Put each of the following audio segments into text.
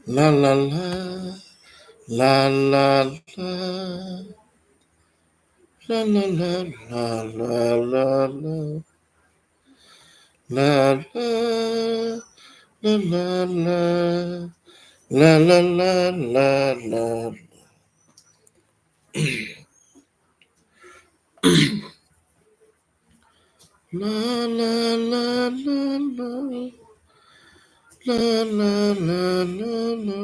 La la la, la la la. La la la la la la la. La la la la la. La la la la la. La la la la la. La la la la la.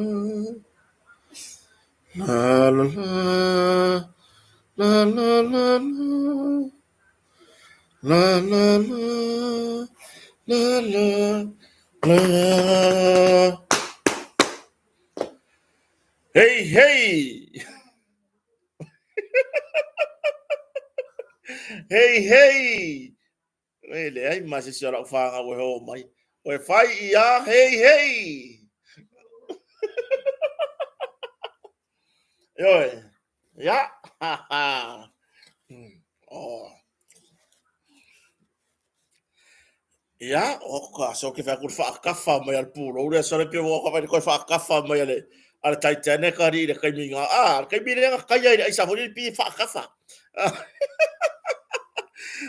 La la la. La la la la. La la la. La la la. Hey hey. Hey hey. E leai ma se si o lau whāngau e hō mai. O e whai i a hey hey. E oe. Ia. Ha ha. Oh. Ia, o ka so ke whai whaakafa mai al pūrou rea sore pe waka whai koe whaakafa mai ale ale Titanic ari le kaimi ngā a le kaimi le nga kai ai le aisa fori pi whaakafa.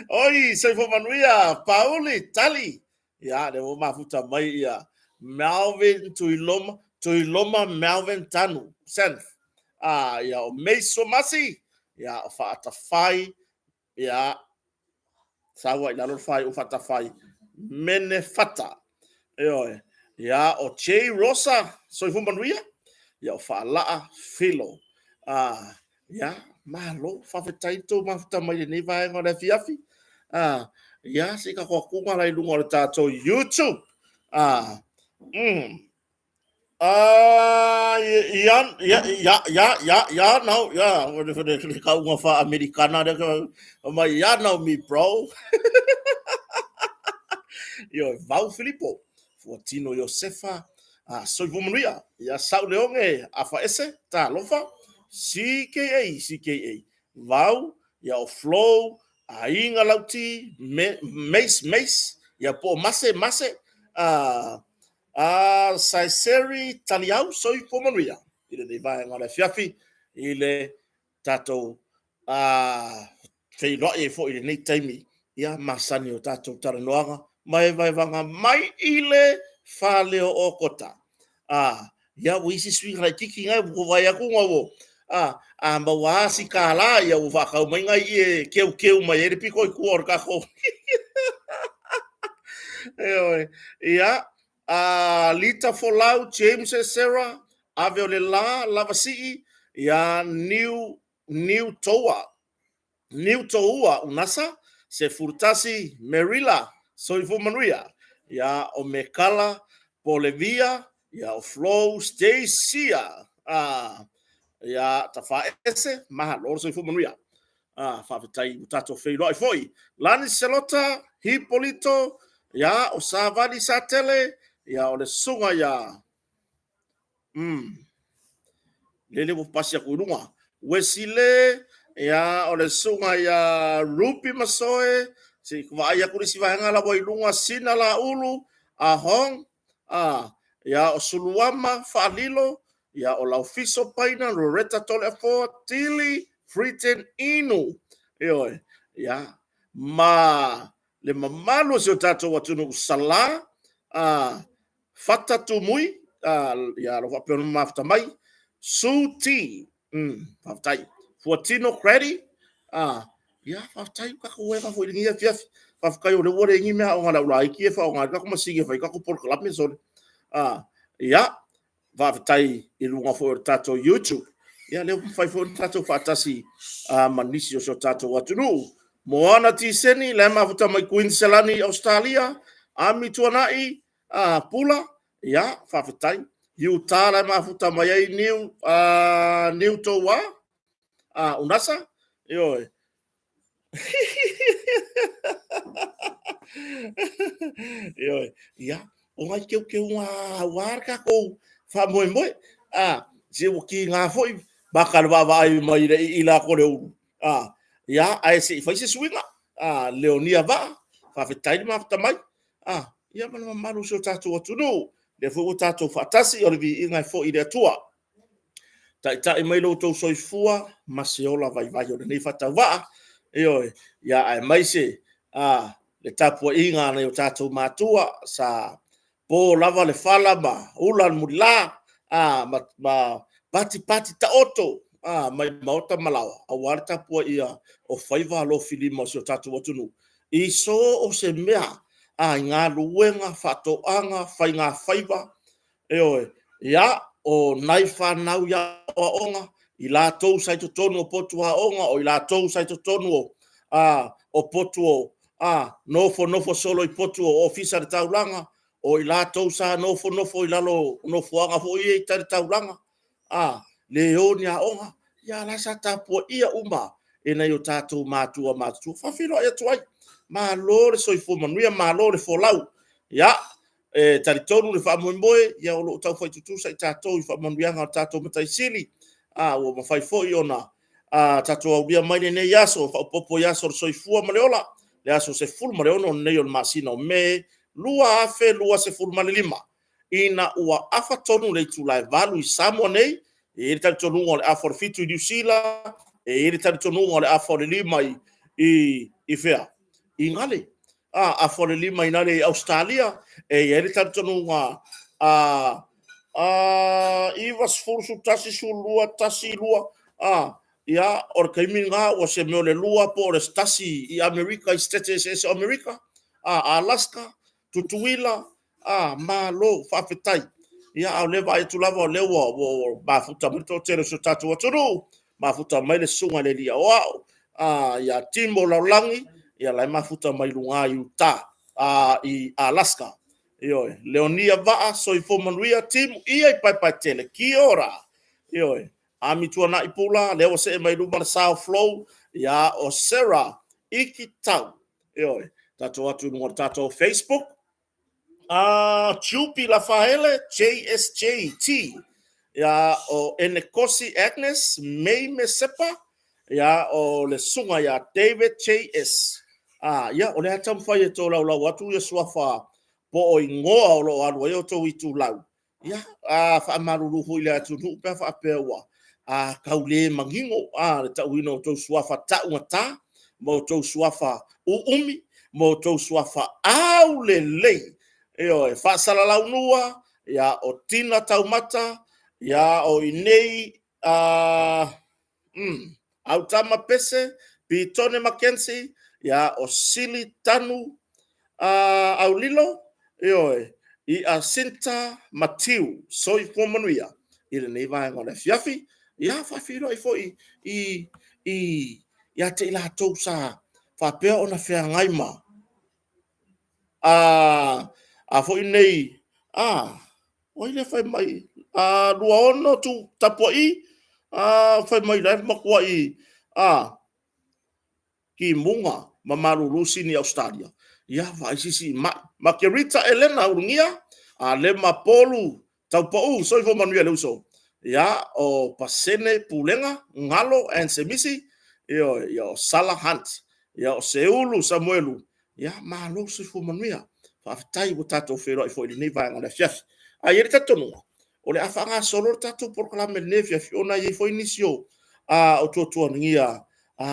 Oi, soifua manuia, Pauli, Tali. Ia, le o mafuta mai ia Melvin Tuiloma, Tuiloma Melvin Tanu, Senf. Ah, ia o Meiso Masi, ia o Whaatawhai, Ia, saua i lalo le whai o Whatawhai, Mene Whata. E oe, ia, o J. Rosa, soifua manuia, ia o Whaalaa Filo. Ah, ia, malo, whawhetai tō mafuta mai lenei vaega o le afiafi. Ah, ia, se ka koa kunga lai lunga o le tātou YouTube. Ah, Ah, ia, ia, ia, ia, ia, ia, no, ia, le le le kaunga fa Americana le ka mai ia no mi bro. Io vau Filipo, Fuatino Iosefa, a soifua manuia, ia Sau Leonge, Afa Ese, Talofa, CKA, CKA, Vau, ia o Flow, Aiga Lauti, Me, Mace, Mace, ia po Mase, Mase, a A Saiseri Taliau, soifua manuia i lenei vaega o le afiafi i le tatou a feiloai ai foi i lenei taimi ia masani o tatou talanoaga ma evaevaga mai i le fale o Okota. A ia ua isi suiga laitiiti ngai ua vaai atu nga ua a a maua a si kālā ia ua whakau mai ngai i e keukeu mai ai le piko i tua o le tatou. E oe. Ia, a Lita Folau, James e Sarah, Ave o le La, Lavasii, ia Niu, Niu Toa, Niu Toua, Unasa, 11, Merila, Soifua Manuia, ia o Mekala, Polevia, ia o Flo, Stacia, a, ia Tafaese, mahalo le soifua manuia. A, faafetai ua tatou feiloai foi. Lani Selota, Hipolito, ia o Savali Satele, ia o le susuga ia lele ua pasi aku i luga. Wesile, ia o le susuga ia Ruby Masoe, se i vaai aku le isi vaega la ua i luga, Sina Laulu, a Hong, a, ia o Suluama Faalilo, ia o Laufiso Paina, Loretta Toleafoa, Tili Friten Inu, ioe, ia, ma le mamalu o si o tatou atunuu Sala, a, Fata Tumui, a, ia, lo faapea ona mafuta mai, Su T, faafetai. Fuatino Craddy, a, ia, faafetai, ua tatou eva foi i lenei afiafi. Faafetai o lea ua leai ni mea aoga a le au laiti e faaaoga ai le tatou masini e fai ai tatou polokalame sole. A, ia, faafetai i luga foi o le tatou YouTube. Ia, lea ua mafai foi ona tatou faatasi ma nisi o si o tatou atunuu. Moana Tiseni, la e mafuta mai Queensland, Australia, Ami Tuanai, Pula, ia, faafetai. Utah la e mafuta mai ai Niu, Niu Toua, Unasa, ioe. Ioe, ia, o ngai keukeuga aua le tatou faamoemoe. A, se ua kiga foi maka le vaavaai mai le i la ko le ulu. A, ia, ae se i fai se suiga. A, Leonia Vaa, faafetai le mafuta mai. A, ia ma le mamalu o si o tatou atunuu. Lea foi ua tatou faatasi, o le viiga e foi i le Atua. Taitai mai lo outou soifua ma se ola vaivai o lenei faatauvaa. Ioe, ia aemaise le tapuaiga a nai o tatou matua sa po lava le fala ma ula le mulila, ma patipati taoto mai maota ma laoa aua le tapuaia o faiva alofilima o si o tatou atunuu i so o se mea, i galuega, faatoaga, faigafaiva, ioe. Ia, o nai fanau i aoaoga, i latou sa i totonu o potu aoga, o i latou sa i totonu o potu nofonofo solo i potu o Ofisa o le Taulaga, o i latou sa nofonofo i lalo o nofoaga foi ia i tai i le taulaga, le o ni aoga, a o la e sa tapuaia uma e nai o tatou matua matutua. E faafeiloai atu ai, malo le soifua manuia, malo le folau. Ia, e talitonu le faamoemoe, o lo o taufai tutusa i tatou i faamanuiaga a lo tatou Matai Sili, ua mafai foi ona tatou aulia mai lenei aso faaopoopo i aso o le soifua ma le ola, le aso 16 lenei o le masina o Me 2025, ina ua afa tonu i le itula e 8:00 i Samoa nei. E i ai le talitonuga o le 6:45 i Niu Sila, e i ai le talitonuga o le 4:45 i fea? I Gale. 4:45 i Ausetalia. E i ai le talitonuga 9:00, 10:00, 11:00, 12:00, 1:00, 2:00, ia, o le taimi lena ua se mea o le 2:00 po o le 1:00 i Amerika i Setete eseese o Amerika, Alaska, Tutuila, malo faafetai. Ia, a o lea e vaai atu lava o lea ua mafuta mai le toatele o si o tatou atunuu, mafuta mai le susuga i le Alii Aoao ia Timo Lalolagi, o la e mafuta mai luga i Utah i Alaska. Ioe. Leonia Vaa, soifua manuia Timu, ia i Paepaetele, kia ora. Ioe. Amituanai Pula, lea ua see mai i luma le sa o Flo, ia o Sarah Ikitau. Ioe. Tatou atu i luga o le tatou Facebook, Tiupi Lafaele, JSJT, ia o Enekosi Agnes, May Mesepa, ia o le susuga ia David JS. Ia, o lea e taumafai e tolaulau atu ia suafa po o igoa o lo o alu ai o outou itulau. Ia, a faamalulu foi i le atunuu pe a faapea ua tau le manino le tauina o outou suafa taugata ma outou suafa uumi ma outou suafa aulelei. Ioe, faasalalaunua, ia, o Tina Taumata, ia, o i inei Autama Pese, Pitone Mackenzie, ia, o Sili Tanu Aulilo, ioe, ia Sinta Matiu. Soifua manuia i lenei vaega o le afiafi. Ia, faafeiloai foi i ia te i latou sa faapea ona feagai ma a foi nei, o ai lea fai mai? Luaono Tapuai, fai mai la e matuai timuga ma malulu Sini Ausetalia. Ia, vaai se isi mai. Makerita Elena Ulugia, Lema Polu Taupou, soifua manuia le uso. Ia, o Pasene Pulega, Galo and Semisi, ioe, ia o Sala Hunt, ia o Seulu Samuelu, ia malo le soifua manuia. Faafetai ua tatou feiloai foi i lenei vaega o le afiafi. Ae i ai le talitonuga, o le a faagasolo le tatou polokalame i lenei afiafi, ona e i ai foi nisi o tuatuagia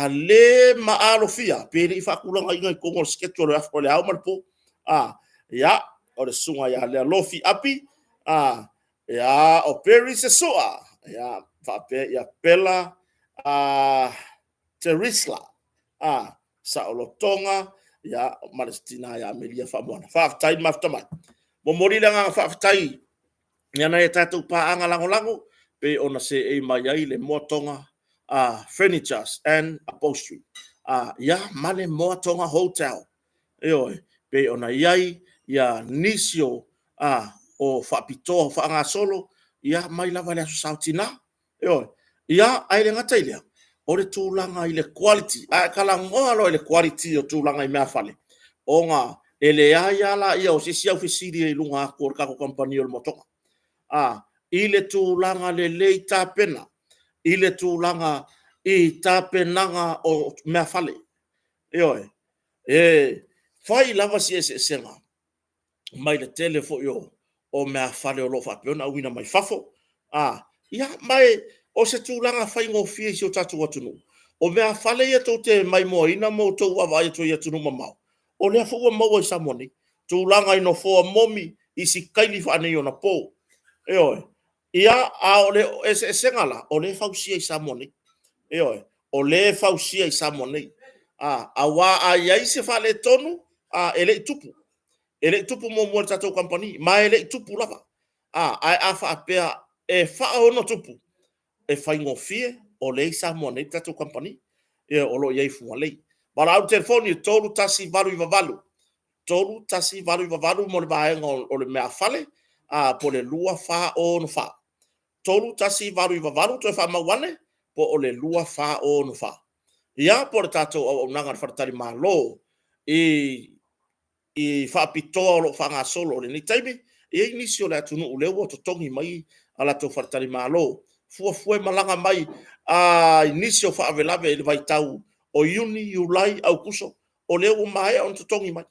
le maalofia pe le i faatulagaina i totonu o le schedule o le ao ma le po. Ia, o le susuga ia Lealofi Api, ia, o Barry Sesua, ia, faapea ia Pela Terisla, Saolotoga, ia, ma le tina ia Amelia Faamoana. Faafetai le mafuta mai. Momoli le agaga faafetai i nai a tatou paaga lagolago pei ona seei mai ai le Moa Toga Furnitures and Upholstery, ia, ma le Moa Toga Hotel. Ioe, pei ona i ai nisi o faapitoa faagasolo, ia, mai lava i le Aso Sa o Tina. Ioe. Ia, ae le gata i lea, o le tulaga i le quality. A e talanoa loa i le quality o tulaga i meafale, ona e leai lava lea o se isi aufesili i luga atu o le tatou kamupani o le Moa Toga. I le tulaga lelei tapena, i le tulaga i tapenaga o meafale. Ioe. E fai lava si eseesega mai le tele foi o o meafale o lo o faapea ona auina mai fafo. A, ia, ma e, o se tulaga faigofie i si o tatou atunuu. O meafale ia tou te maimoaina ma outou vaavaai atu ai i atunuu mamao, o lea foi ua maua i Samoa nei, tulaga i nofoa momi i sikaili faaneionapo. Ioe. Ia, a o le eseesega la, o lea e fausia i Samoa nei. Ioe, o lea e fausia i Samoa nei. Aua a i ai se faaletonu, e le i tupu. E le i tupu muamua i le tatou kamupani, ma e le i tupu lava. Ae a faapea e faaono tupu, e faigofie o lea e i Samoa nei le tatou kamupani, o lo o i ai i Fugalei. Valaau i le telefoni i le 3198, 3198 mo le vaega o le meafale, po o le 2464. 3198 toe faamau ane, po o le 2464. Ia, po o le tatou auaunaga i le faletalimalo i faapitoa o lo o faagasolo i lenei taimi. E i ai nisi o le atunuu o lea ua totogi mai a latou faletalimalo, fuafua e malaga mai i nisi o faalavelave i le vaitau o Iuni, Iulai, Aokuso, o lea ua maea ona totogi mai,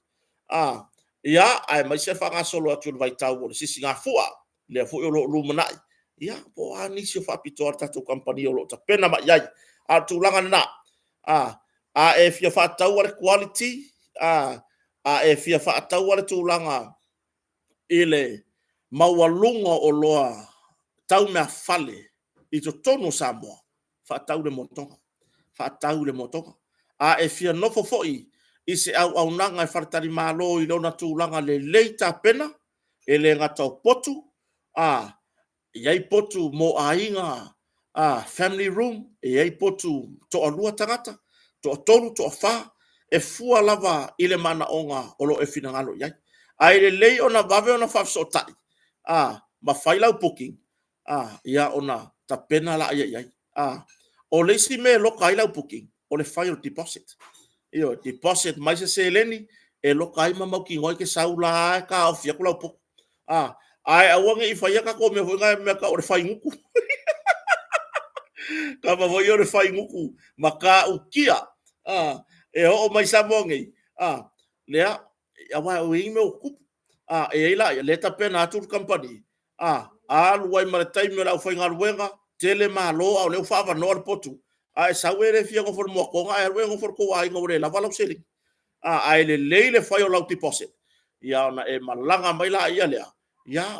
aemaise le faagasolo atu i le vaitau o le sisigafua, lea foi o lo o lumanai, ia po o a nisi o faapitoa a le tatou kamupani o lo o tapena mai i ai. A o le tulaga lena, a e fia faataua le quality, a e fia faataua le tulaga i le maualuga o oloa tau meafale i totonu o Samoa, faatau le Moa Toga, faatau le Moa Toga. A e fia nofo foi i se auaunaga e faletalimalo i lona tulaga lelei tapena, e le gata o potu, e i ai potu mo aiga, family room, e i ai potu e toalua tagata, toatolu, toafa, e fua lava i le manaoga o lo o e finagalo i ai. Ae lelei ona vave ona faafesootai ma fai lau booking ona tapena lea i ai. O le isi mea e loka ai lau booking, o le fai o le deposit. Ioe, deposit mai se seleni e loka ai ma mautinoa e te sau o la e taofi atu lau potu. Ae aua ne i faia tatou mea foi na e tau o le fai gutu. Tama foi ia o le fai gutu, matautia. E oo mai i Samoa nei, lea, aua ua i ai mea ua tutupu. E i ai la, o lea e tapena atu le kamupani, alu ai ma le taimi o le aufaigaluega, tele malo a o lea ua faaavanoa le potu, a e sau e le fia nofo i le Moa Toga ae alu e nofo i le tou aiga ua le lava lau seleni. Ae lelei le fai o lau deposit ona e malaga mai lea,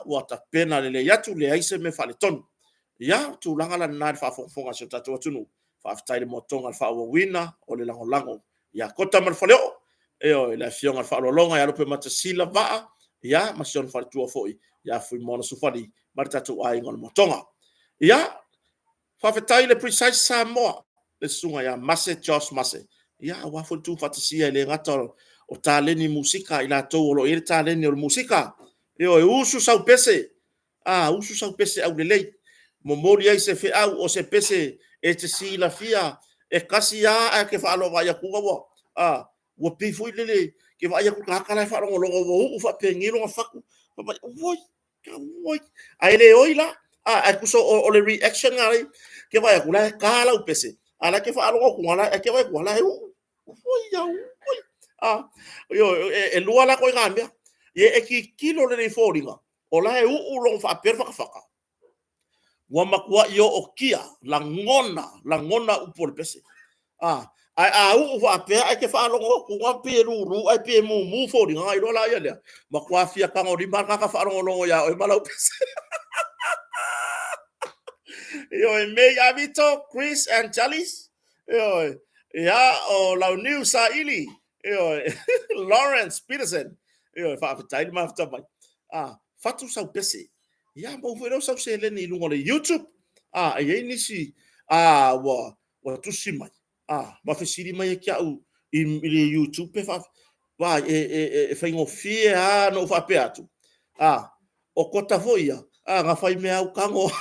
ua tapena lelei atu, leai se mea o faaletonu. Ia, o le tulaga la lena i le faafogafoga a si o tatou atunuu. Faafetai i le Moa Toga i le faaauauina o le lagolago ia Kota ma le Faleoo, ioe, le afioga i le Faaaloaloga ia Lupematasila Vaa ma si ona faletua foi ia Fuimaono Sufali ma le tatou aiga o le Moa Toga. Ia, faafetai i le Precise Samoa, le susuga ia Mase Josh Mase, aua foi le tuufaatasia e le gata o taleni musika a i latou o lo o i ai le taleni o le musika. Ioe, usu sau pese, usu sau pese aulelei, momoli ai se feau o se pese e te silafia, e tasi lava ae te vaai atu ua pei foi lele, e te vaai atu i le tagata la e faalogologo ua uu faapenei lona fatu, fai mai, auoi, auoi, ae le oi la. Ae tusa o le reaction lena e te vaai atu o la e ta lau pese, a o la e te faalogo atu, ae te vaai atu o la e uu. Auoi, auoi. Ioe, e lua la ituaiga mea. E tilotilo lelei i foliga, o la e uu logo faapea le fatafata, ua matuai ootia, lagona, lagona upu o le pese. Ae a uu faapea ae te faalogo atu lava pei e lulu ae pei e mumu foliga, ona iloa lea, matua fia tagolima lava le tagata faalogologo ia oe ma lau pese. Ioe, May Avito, Chris and Charlize, ioe, ia, o Launiu Saili, ioe, Lawrence Peterson, ioe, faafetai le mafuta mai. Fatu sau pese, ia, maua foi lea o sau seleni i luga o le YouTube. E i ai nisi ua tusi mai ma fesili mai ia te au i le YouTube pe vaai, e faigofie lava ona ou faapea atu, o Kota foi ia, na fai mea au tago.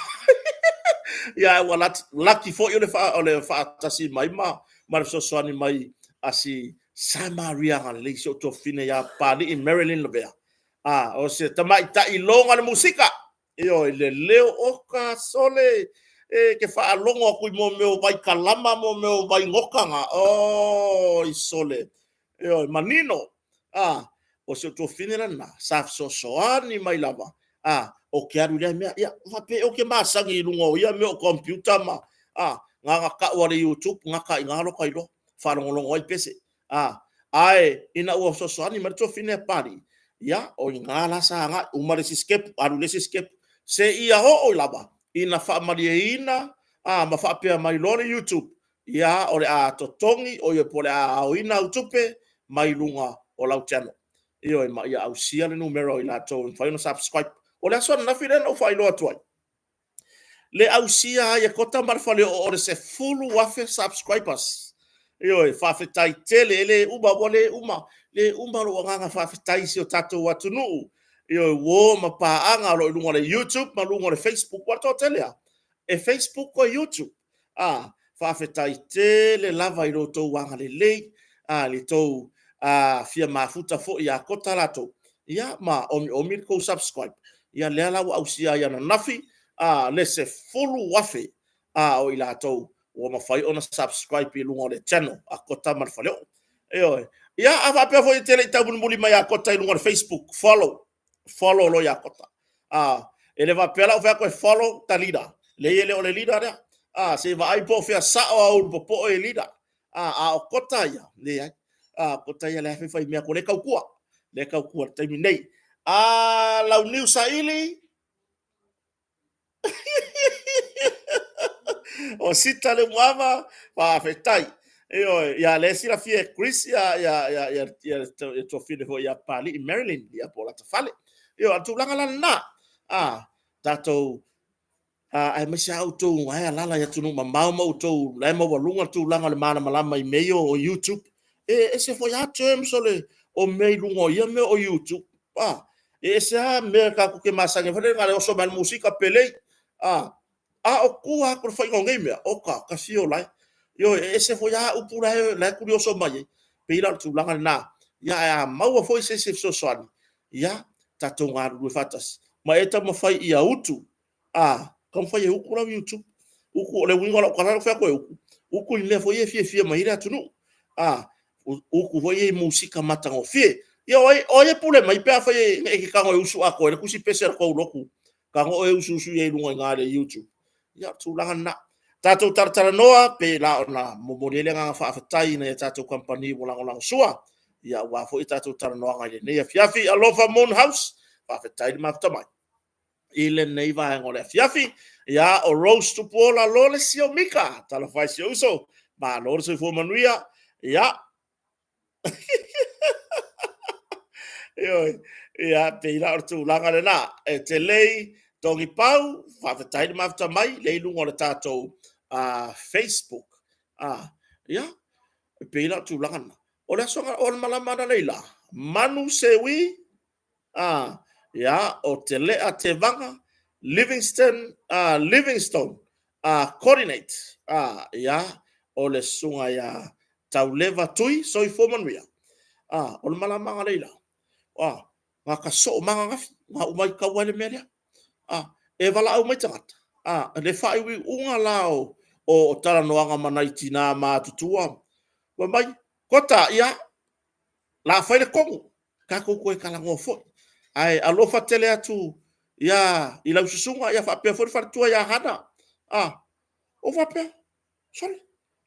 Ia, ae ua laki foi o le faatasi mai ma le fesoasoani mai a si Samaria agalelei, si ou tuafafine ia Papalii Marilyn Lavea. O se tamaitai iloga le musika. Ioe, le leo oka sole, e te faalogo atu i mea o vaikalama ma mea o vaigota na, oi sole, ioe, manino. O si ou tuafafine la lena, sa fesoasoani mai lava. A, o ke alu i lea mea, ia, faapea ou te masani i luga o ia mea o computer ma, a, na ona tau lava o le YouTube, gata ai i ina lota iloa, faalogologo ai pese. A, ae ina ua fesoasoani mai le tuafafine a Papalii, ia, o i ina la sa agai, uma le isi sitepu, alu i le isi sitepu, seia oo lava ina faamalieina a, ma faapea mai loa le YouTube, ia, o le a totogi, oi po o le a aoina au tupe mai luga o lau channel. Ioe, ma ia ausia le numera o i latou e mafai ona subscribe. O le aso ananafi lea na ou faailoa atu ai, le ausia ai e Kota ma le Faleoo o le 10,000 subscribers. Ioe, faafetai tele, e le uma, ua le uma, le uma lou agaga faafetai i si o tatou atunuu. Ioe, uo ma paaga o lo o i luga o le YouTube ma luga o le Facebook, aua o le toatele lava e Facebook ma YouTube. A, faafetai tele lava i lo outou agalelei, a, i le tou fia mafuta foi ia Kota latou, ia ma omiomi le tou subscribe. Ia lea la ua ausia ai ananafi a, le 10,000 a, o i latou ua mafai ona subscribe i luga o le channel a Kota ma le Faleoo. Ioe. Ia, a faapea foi e te le i taumulimuli mai ia Kota i luga o le Facebook, follow, follow loa ia Kota. A, e le faapea la ou fai atu e follow ta leader. Leai e le o le leader lea. A, se i vaai po o fea sao a ulu popoe e leader. A, a o Kota ia, leai. A, Kota ia lea faifai mea ko le tautua. Le tautua le taimi nei. A, Launiu Saili, o Sita le Umuava, faafetai. Ioe, ia le silafia e Chris ia ia ia ia ia ia tuafine foi ia Papalii Marilyn ia po o lata fale. Ioe, o le tulaga la lena. Ah, tatou aemaise lava outou la e alaala i atunuu mamao ma outou la e maualuga le tulaga o le malamalama i mea ia o YouTube. E ese foi lava terms o le o mea i luga o ia mea o YouTube. A, e ese lava mea tatou te masani ai foi lele na o le oso mai lava o le musika pelei. A, a o tua atu o le faiga o nei mea, oka, tasi ia o lae. Ioe, e ese foi lava upu la e tulioso mai ai. Pei la o le tulaga lena. Ia, ae a maua foi se isi e fesoasoani, ia, tatou galulue faatasi. Ma e taumafai ia utu A, taumafai e utu lau YouTube. Utu, o le uiga o lau tala lea ou fai atu e utu, utu i mea foi ia e fiafia mai ai le atunuu. A, utu foi ia i musika matagofie. Ia, o ai, o ai e pule mai pe afai e, e te tago e usu atoa ai le tusi pese a le tou lotu, tago oe e usuusu i ai i luga i ina i le YouTube. Ia, o le tulaga lena. Tatou talatalanoa, pei la ona momoli ai le agaga faafetai i nai a tatou kamupani ua lagolagosua, ia aua foi a tatou talanoaga i lenei afiafi. Alofa Moon House, faafetai le mafuta mai. i lenei vaega o le afiafi. Ia, o Rose Tupuola lo le sio Mika. Talofa e si ou uso. Malo le soifua manuia. Ia. Ioe. Ia, pei la o le tulaga lena. E te lei Togi Pau, faafetai le mafuta mai, lea i luga o le tatou Facebook. Ia, e pei la o le tulaga lena. O le aso, o le malama analeila, Manu Seui, A, ia, o Telea Tevaga, Livingston, a, Livingstone, a, Coordinate, a, ia, o le susuga ia Tauleva Tui, soifua manuia. A, o le malamaga leila, a, na ka soo magagafi, na uma ai tau ai le mea lea. A, e valaau mai tagata, a, le faaiuiuga la o, o talanoaga ma nai tinā matutua, fai mai, Kota, ia, la fai le tonu, tatou toe talanoa foi. Ae alofa tele atu ia i lau susuga ia faapea foi le faletua ia Hana. Ah, o faapea, sole,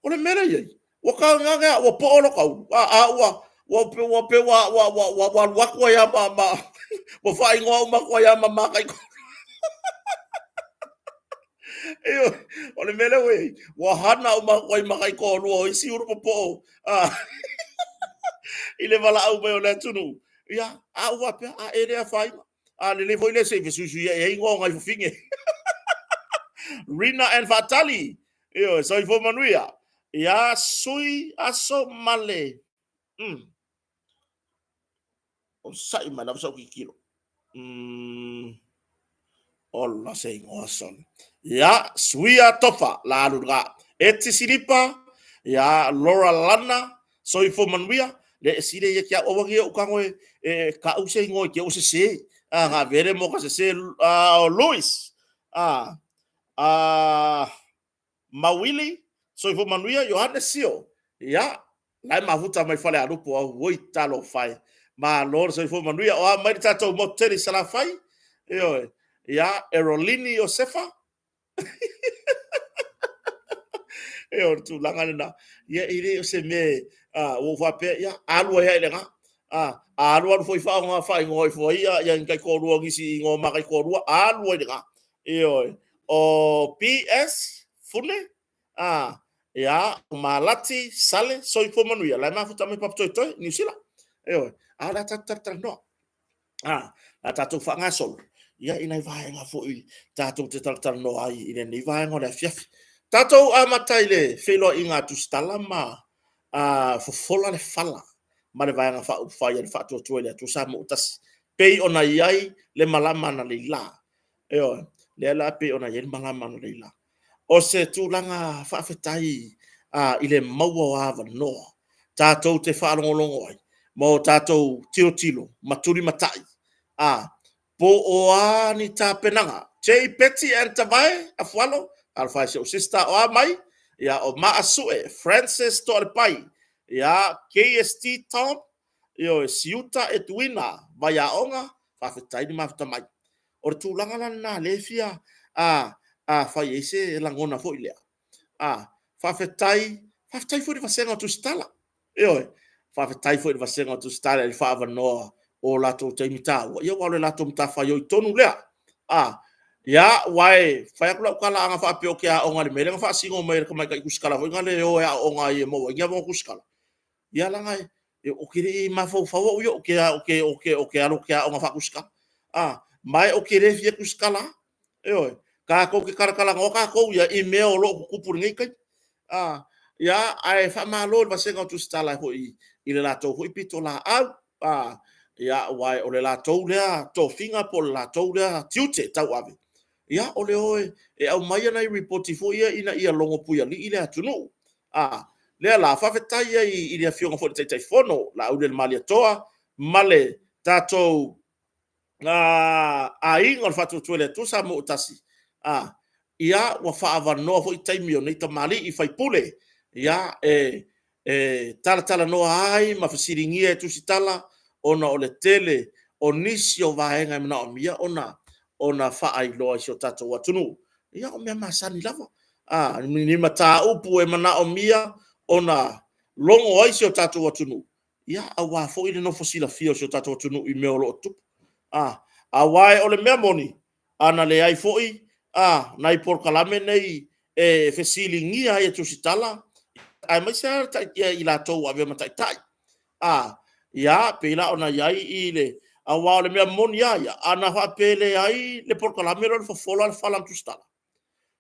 o le mea lea i ai, ua taugage a ua poo lota ulu, a, a ua, ua pe ua pe ua ua ua ua ua alu atu ai ma ma ua faaigoa uma atu ai ma mataiko. O le mea lea ua i ai, ua hana uma atu ai ma taitoalua o isi ulu popoo i le valaau mai o le atunuu. Ia, a ou faapea, a e le afaina. A lelei foi lea se i fesuisuiai ai igoa o nai fafine. Rina and Faatali, ioe, soifua manuia. Ia, Sui Aso Male. Onosai mai lava sau tilotilo. Ola se igoa sole. Ia, Suia Tofa, la alu ga. Eti Silipa, ia, Laura Lana, soifua manuia. Le e sile ia ki au aua ki au kango e, e ka u se ingoa ki au se se. A, nga vere mo ka se se, a, o Louis. A, a, Mauili, soifua manuia, Ioane Sio. Ia, la e mafuta mai Falealupo, auoi talofa e. Malo le soifua manuia. O a mai le tatou motu tele i Salafai? Ioe. Ia, Erolini Iosefa. E o le tulaga lena. Ia, e le o se mea, ua ou faapea, ia, alu ai lava i lena. A alu alu foi faaaoga faaigoa ifo ai ia ni taitoalua o nisi i igoa o ma taitoalua, alu ai i lena. Ioe. O PS Fune, ia, o Malati Sale, soifua manuia, o la e mafuta mai Papatoetoe, Niu Sila. Ioe. A o le a tatou talatalanoa. A tatou faagasolo ia i nai vaega foi tatou te talatalanoa ai i lenei vaega o le afiafi. Tatou amata i le feiloaiga a Tusitala ma Fofola le Fala ma le Vaega Faaupufai a le Faatuatua i le Atua Samoa ua Tasi, pei ona i ai le malama analeila. Ioe, lea la pei ona i ai le malama analeila. O se tulaga faafetai i le maua o avanoa tatou te faalogologo ai ma o tatou tilotilo ma tulimatai po o a ni tapenaga. J Betty and Tavae Afualo, talofa e i si ou sister, o a mai? Ia, o Maasue Francis Toalepai, ia, KST Tom, ioe, Siuta Etuina Vaiaoga, faafetai le mafuta mai. O le tulaga la lena o lea e fia fai ai se lagona foi lea, faafetai, faafetai foi i le vasega o Tusitala. Ioe, faafetai foi i le vasega o Tusitala i le faaavanoa o latou taimi taua, aua o le latou matafaioi tonu lea. Ia, aua e fai atu lau tala ana faapea ou te aoga i le mea lea na faasino mai e le tamaitai tusitala foi lea e o e aooga ai e maua ai ni avanoa tusitala, ia leaga ou te le i mafaufau au ia ou te alu ou te aoga faa-tusitala. Ma ou te le fia tusitala lava. Ioe. Tatou te talatalanoa tatou ia i mea o lo o tutupu i lenei taimi. Ia, ae faamalo i le vasega o Tusitala foi i le latou foi pitolaau, aua o le latou lea tofiga po o le latou lea tiute tauave, o le o e aumai nai lipoti foi ia ina ia logolopuialii le atunuu. O lea la, faafetai ai i le Afioga foi i le Taitaifono Laaulialemalietoa ma le tatou Aiga o le Faatuatua i le Atua Samoa ua Tasi, ua faaavanoa foi taimi o nei tamalii faipule e talatalanoa ai ma fesiligia e Tusitala ona o le tele o nisi o vaega e manaomia ona faailoa i si o tatou atunuu. Ia, o mea masani lava, ni mataupu e manaomia ona logo ai si o tatou atunuu, aua foi le nofo silafia o si o tatou atunuu i mea o lo o tutupu. Aua o le mea moni, ana leai foi nai polokalame nei e fesiligia ai e Tusitala, aemaise lava i latou ua avea ma taitai. Ia, pei la ona i ai i le... Aua o le mea moni lava ia, ana faapea e leai le polokalame lea o le Fofola le Fala a Tusitala,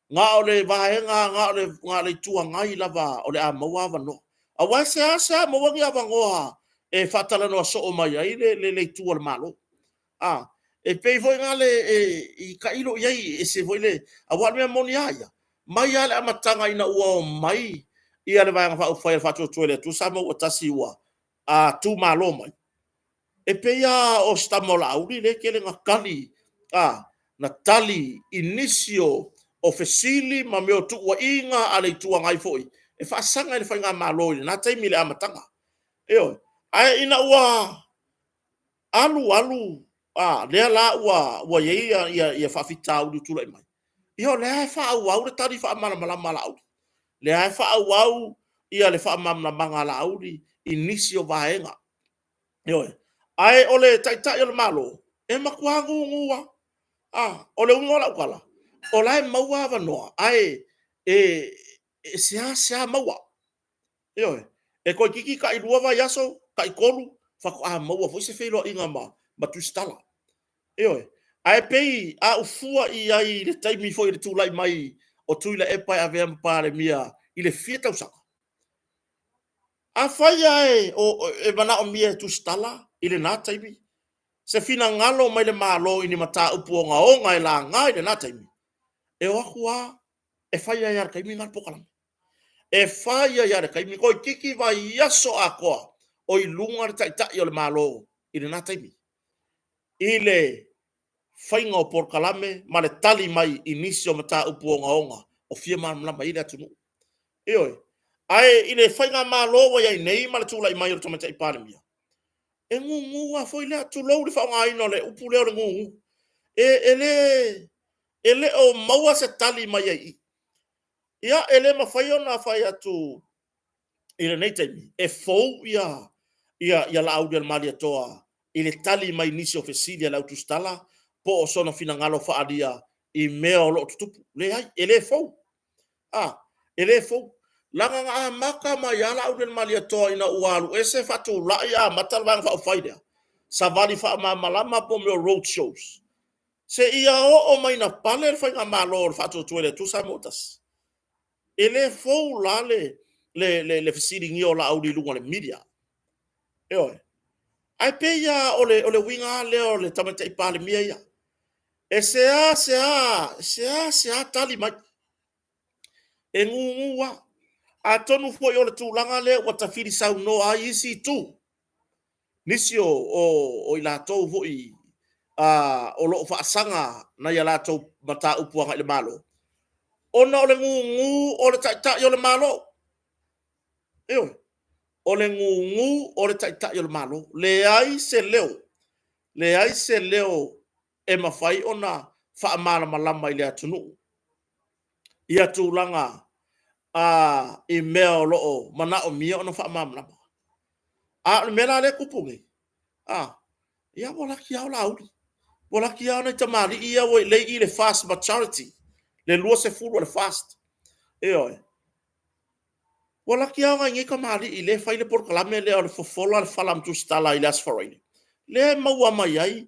na o le vaega na o le Itu Agai lava o le a maua avanoa. Aua e seasea maua ni avanoa e faatalanoa soo mai ai le itu a le Malo. E pei foi lale e tailo i ai, e ese foi le... Aua o le mea moni lava ia, mai lava i le amataga ina ua omai le Vaega Faaupufai a le Faatuatua i le Atua Samoa ua Tasi ua tumalo mai, e pei lava o si tama o Laauli lea e tele ina tali, na tali i nisi o fesili ma mea o tuuaiga a le Itu Agai foi e faasaga i le faigamalo i lena taimi i le amataga. Ioe. Ae ina ua alu alu lea la ua i ai faafitauli ua tulai mai, ia o lea lava e faaauau le tali faamalamalama a Laauli. O lea lava e faaauau le faamalamalamaga a Laauli i nisi o vaega. Ioe. Ae o le Taitai o le Malo, e matua gugu lava. O le uiga o lau tala, o la e maua avanoa, ae seasea maua. Ioe. E toeitiiti tai 2 vaiaso, tai 3 faatoa maua foi se feiloaiga ma Tusitala. Ioe. Ae pei a ou fua i ai i le taimi foi o le tulai mai o Tuilaepa e avea ma Palemia i le fia tausaga, afai lava e manaomia e Tusitala i lena taimi se finagalo mai le Malo i ni mataupu ogaoga e laga i lena taimi, e o atu lava e fai ai lava i le taimi lena le polokalame. E fai ai lava i le taimi, toeitiiti vaiaso atoa o i luga le Taitai o le Malo i lena taimi i le faiga o polokalame ma le tali mai i nisi o mataupu ogaoga o fia malamalama i ai le atunuu. Ioe. Ae i le faigamalo ua i ai nei ma le tulai mai o le Tamaitai Palemia, e gugu lava foi lea, tulou le faaaogaina o le upu lea o le gugu. E, e le, e le o maua se tali mai ai i i. Ia, e le mafai ona fai atu i lenei taimi, e fou ia, ia, ia Laaulialemalietoa i le tali mai nisi o fesili a le au tusitala po o sona finagalo faaalia i mea o lo o tutupu. Leai, e le fou. A, e le fou. Leaga na amata mai lava Laaulialemalietoa ina ua alu ese faatulai amata le Vaega Faaupufai lea, savali faamalamalama po o mea o road shows, seia oo mai ina pale le Faigamalo o le Faatuatua i le Atua Samoa ua Tasi. E le fou la le, le, le, le fesiligia o Laauli i luga o le media. Ioe. Ae pei lava o le, o le uiga lava lea o le Tamaitai Palemia ia. E seasea, seasea tali mai. E gugu lava. Atonu foi o le tulaga lea ua tafili saunoa ai isi itu, nisi o, o, o i latou foi o lo o faasaga nai a latou mataupu agai i le Malo, ona o le gugu o le Taitai o le Malo. Ioe. O le gugu o le Taitai o le Malo. Leai se leo, leai se leo e mafai ona faamalamalama i le atunuu ia tulaga i mea o lo o manaomia ona faamalamalama. A o le mea la lea e tupu nei, a, ia ua laki lava o Laauli, ua laki lava nai tamalii ia ua i le FAST majority, le 20 o le FAST. Ioe. Ua laki lava nai nei tamalii lea e fai le polokalame lea o le fofola le fala ma tusitala i le Aso Faraile, lea e maua mai ai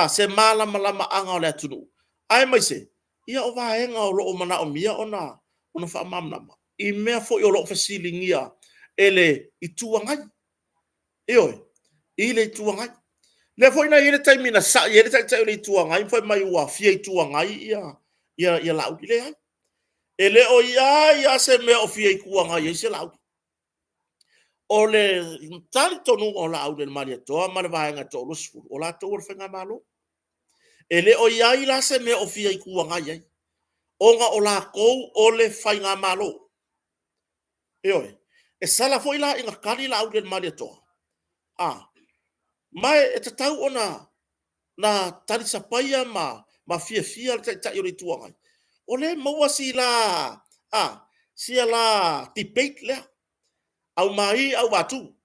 se malamalamaaga o le atunuu, aemaise ia o vaega o lo o manaomia ona faamalamalama i mea foi o lo o fesiligia e le Itu Agai. Ioe, i le Itu Agai. Lea foi na i ai le taimi na sai ai le Taitai o le Itu Agai ma fai mai ua fia Itu Agai ia Laauli. Leai, e le o i ai lava se mea o fia Itu Agai ai se Laauli. O le talitonuga o Laaulialemalietoa ma le vaega e toa-20, o latou o le Faigamalo. E le o i ai la se mea o fia Itu Agai ai, ona o latou o le Faigamalo. Ioe. E sala foi la ina tali Laaulialemalietoa, ma e tatau ona talisapaia ma fiafia le Taitai o le Itu Agai, o lea e maua si la debate lea, aumai auvatu.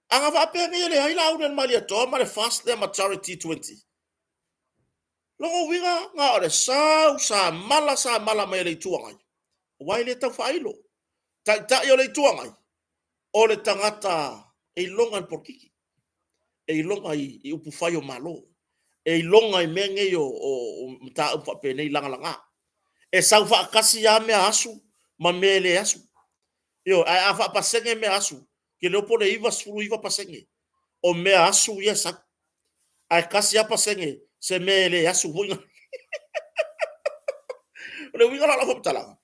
A na faapea nei e leai Laaulialemalietoa ma le FAST lea majority 20, lona uiga na o le sau samala samala mai e le Itu Agai, aua e le tau faailo. Taitai o le Itu Agai, o le tagata e iloga i le polokiki, e iloga i upufai o Malo, e iloga i mea nei o mataupu faapenei lagalaga. E sau faatasi lava mea asu ma mea e le asu. Ioe. Ae a faapasene mea asu, ou te iloa po o le 99% o mea asu ia e sau, ae 1% lava se mea e le asu foi lea. O le uiga la o lau faamatalaga,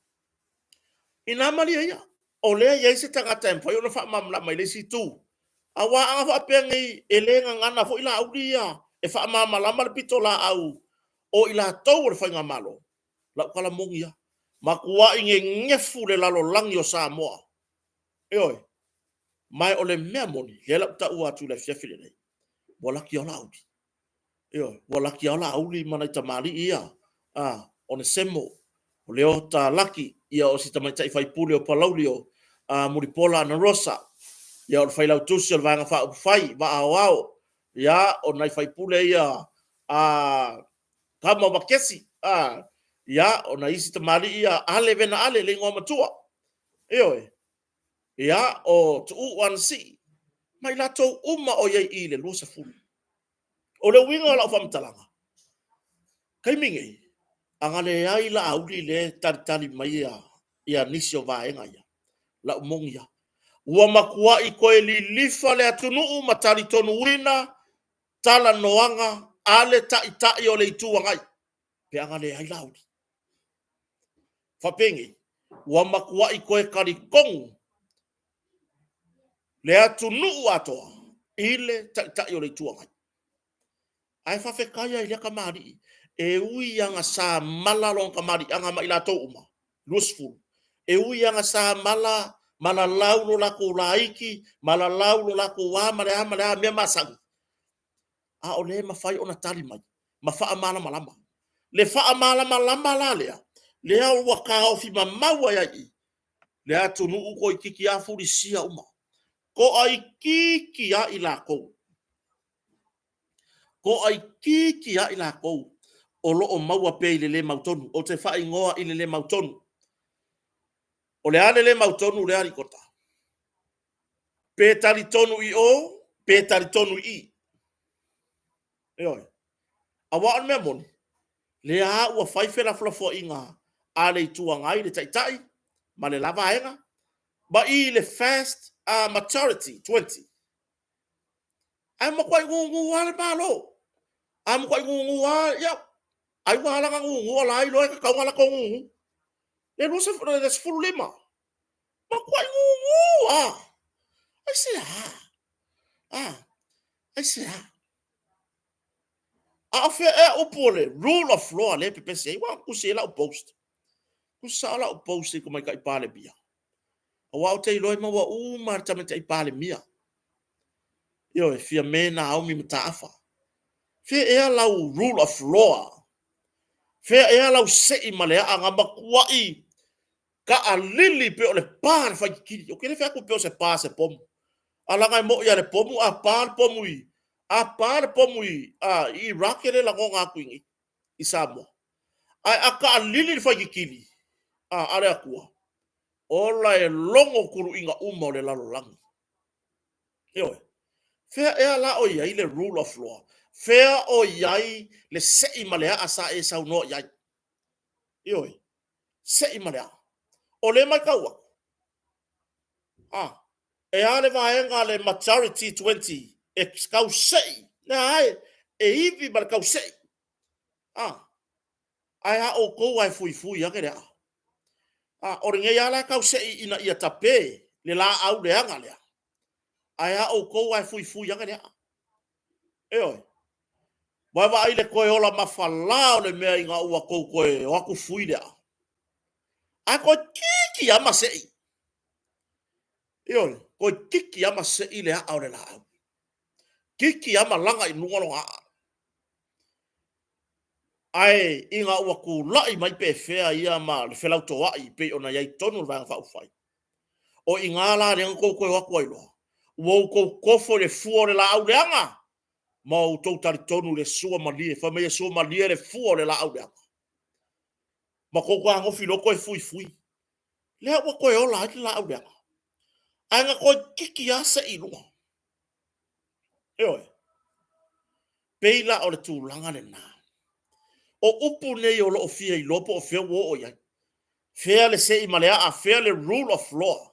ina malie ia, o lea e i ai se tagata e mafai ona faamalamalama i le isi itu. Aua a na faapea nei e le gagana foi Laauli ia e faamalamalama le pitolaau o i latou o le Faigamalo, lau tala moni lava, matuai nenefu le lalolagi o Samoa. Ioe. Ma o le mea moni, lea o le a ou taua atu i le afiafi lenei, ua laki lava Laauli. Ioe, ua laki lava Laauli ma nai tamalii ia, Onesemo, o Leota Laki, ia o si tamaitai faipule o Palauli o Mulipola Anarosa, ia o le failautusi o le Vaega Faaupufai, Vaa Aoao, ia o nai faipule ia a Tama Makesi, ia o nai isi tamalii ia Ale Vena Ale le igoa matua. Ioe. Ia, o Tuuu Anasii ma i latou uma o i ai i i le 20. O le uiga o lau faamatalaga, taimi nei, a na leai Laauli lea e talitali mai ia nisi o vaega ia, lau moni lava, ua matuai toe lilifa le atunuu ma talitonuina talanoaga a le Taitai o le Itu Agai pe a na leai Laauli. Faapenei, ua matuai toe talitonu le atunuu atoa i le Taitai o le Itu Agai. Ae faafetai lava i lea tamalii, e ui lava ina samala lona tamaliiaga ma i latou uma, 20, e ui lava ina samala ma lalau lo latou laiti, ma lalau lo latou a ma le a ma le a mea masani, a o lea e mafai ona tali mai. ma faamalamalama. Le faamalamalama la lea, lea ua taofi mamau ai i i le atunuu toeitiiti lava fulisia uma. Toaitiiti lava i latou, toaitiiti lava i latou o lo o maua pea i le le mautonu. Ou te faaigoa i le le mautonu. O le a le le mautonu lea Alii Tota? Pe talitonu i o, pe talitonu i i. Ioe. Aua o le mea moni, lea lava ua fai felafolafoaiga a le Itu Agai, le Taitai ma le la Vaega, ma i i le vast majority 20. Ae matuai gugu lava le Malo, a matuai gugu lava, ia, ai ua ala ona gugu o la e iloa e tatau ona latou gugu. Le 15, matuai gugu lava. Aisea? Aisea? A o fea ea upu o le rule of law lea e pepesi ai? Aua na tusi ai lau post, tusi sao lau post i le Tamaitai Palemia, aua ou te iloa e maua uma lava e le Tamaitai Palemia. Ioe, Fiame Naomi Mataafa. Fea ea lau rule of law? Fea ea lau sei ma le aa na matuai taalili pei o le pa a le faititili? Ou te le fai atu pei o se pa a se pomu. A leaga e moni lava le pomu a pa le pomu i, a pa le pomu i, a, i Iraq e le lagona atu i inei i Samoa. Ae a taalili le faititili a, a le Atua, ola e logo tuluiga uma o le lalolagi. Ioe. Fea ea la o i ai le rule of law? Fea o i ai le sei ma le aa sa e saunoa i ai? Ioe. Sei ma le aa. O lea e matau atu, a, e a le vaega le majority 20 e tau sei, lea e ivi ma le tau sei. A, ae a outou lava e fuifui ane le aa. A, o lenei lava la e tau sei ina ia tape le laau leaga lea, ae a outou lava e fuifui ane le aa. Ioe. Vaavaai i le toe ola mafala o le mea ina ua tou toe o atu fui le aa. Ae toeitiiti lava ma sei. Ioe, toeitiiti lava ma sei le aa o le laau. Titi lava ma laga i luga lona aa. Ae ina ua tulai mai pefea ia ma le felautoa'i pei ona i ai i totonu o le Vaega Faaupufai, o i ina la lea na outou toe o atu ai loa, ua outou tofo i le fua o le laau leaga ma outou talitonu i le sua malie, fai mai e sua malie le fua o le laau leaga. Ma outou fetagofi loa toe fuifui. Lea ua toe ola ai le laau leaga. Ae na toe titi lava sei i luga. Ioe. Pei la o le tulaga lena. O upu nei o lo o fia iloa po o fea ua oo i ai. Fea le sei ma le aa, fea le rule of law.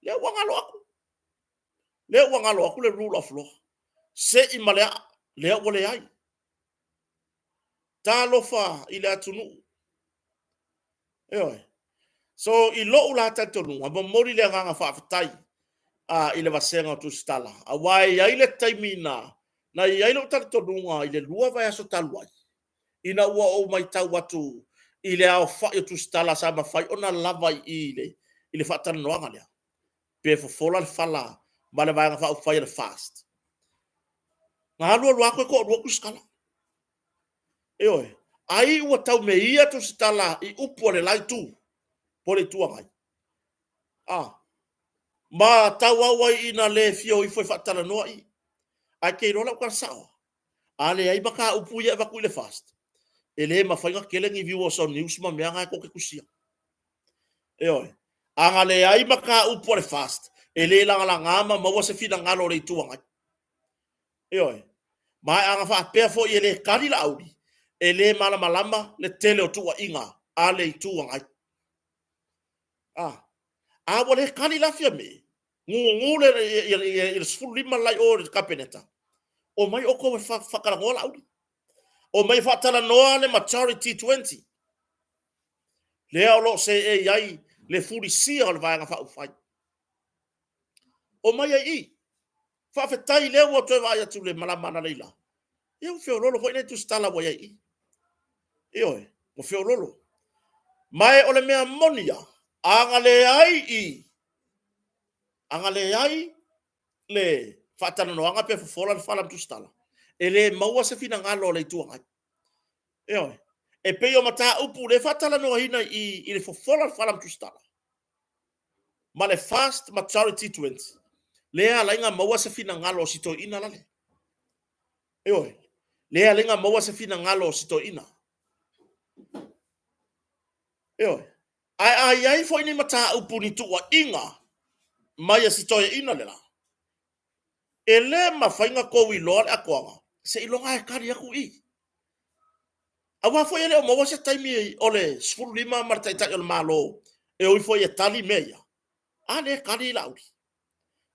Lea ua galo atu. Lea ua galo atu le rule of law. Sei ma le aa, lea ua leai. Talofa i le atunuu. Ioe. So, i lou la talitonuga, momoli le agaga faafetai i le vasega o Tusitala, aua e i ai le taimi na, na i ai lou talitonuga i le 2 vaiaso talu ai, ina ua ou matau atu i le aofai o Tusitala sa mafai ona lava i i i le, i le faatalanoaga lea, pe fofola le fala ma le Vaega Faaupufai a le FAST. Na alu alu lava toe toalua Tusitala. Ioe. Ai ua tau meia Tusitala i upu a le la itu, po o le Itu Agai. A, ma tauau ai ina le fia o ifo e faatalanoa i. Ae te iloa lau tala sao, a leai mataupu ia e avatu i le FAST, e le mafai ona tele ni viewers o news ma mea na e tou te tusia. Ioe. A na leai mataupu a le FAST, e le lagalaga ma maua se finagalo o le Itu Agai. Ioe. Ma a na faapea foi e le tali Laauli, e le malamalama le tele o tuuaiga a le Itu Agai. A, a ua le tali la Fiame, gugu le i le 15 la i o i le Kapeneta, omai outou e faatalanoa Laauli. Omai e faatalanoa le majority 20. Lea o lo o seei ai le fulisia o le Vaega Faaupufai. Omai ai i i. Faafetai lea ua toe vaai atu i le malama analeila. Ia ua feoloolo foi lea tusitala ua i ai i i. Ioe, ua feoloolo. Ma e o le mea moni lava, a na leai i, a na leai le faatalanoaga pe fofola le fala ma tusitala, e le maua se finagalo o le Itu Agai. Ioe. E pei o mataupu lea e faatalanoaina i i le fofola o le fala ma Tusitala ma le Fast Majority 20, lea e ala ai ona maua se finagalo o si toeaina lale. Ioe. Lea e ala ai ona maua se finagalo o si toeaina. Ioe. Ae a i ai foi ni mataupu ni tuuaiga mai a si toeaina le la, e le mafai ona tou iloa le atoaga seiloga e tali atu i. Aua foi e le o maua se taimi o le 15 ma le Taitai o le Malo e o ifo ai e tali mea ia. A lea e tali Laauli.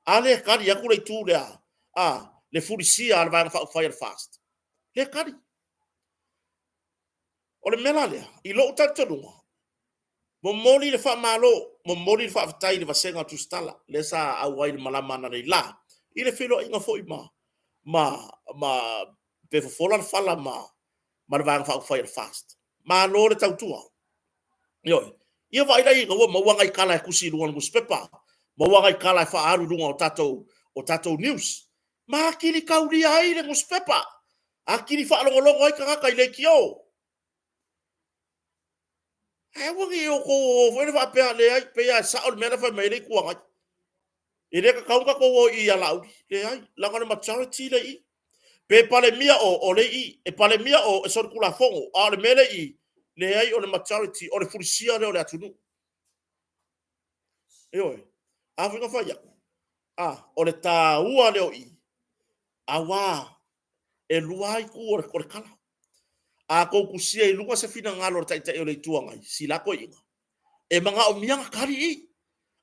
A lea e tali atu le itu lea, a, le fulisia a le Vaega Faaupufai a le FAST. Lea e tali. O le mea la lea, i lou talitonuga, momoli le faamalo, momoli le faafetai i le vasega o Tusitala, lea sa auai i le malama analeila, i le feiloaiga foi ma, ma, ma pe fofola le fala ma, ma le Vaega Faaupufai a le FAST. Malo le tautua. Ioe. Ia vaai la i ai ua maua nai tala e tusi i luga o le nusipepa, maua nai tala e faaalu i luga o tatou, o tatou news. Ma atili taulia ai le nusipepa, atili faalogologo ai tagata i leitio. Ae aua ne i outou o foi lea faapea, leai, pei lava e sao le mea la e fai mai ai le Itu Agai. E le tatau ona tatou o i ia Laauli. Leai, leaga o le majority lea e i i. Pe Palemia o, o lea e i i. E Palemia o, e solitulafono, a o le mea lea e i i, leai o le majority, o le fulisia lea o le atunuu. Ioe. A foi na fai atu, a, o le taua lea o i, aua e lua lava itu o le tala. A tou tusia i luga se finagalo o le Taitai o le Itu Agai, sila toeaiina, e manaomia ona tali i.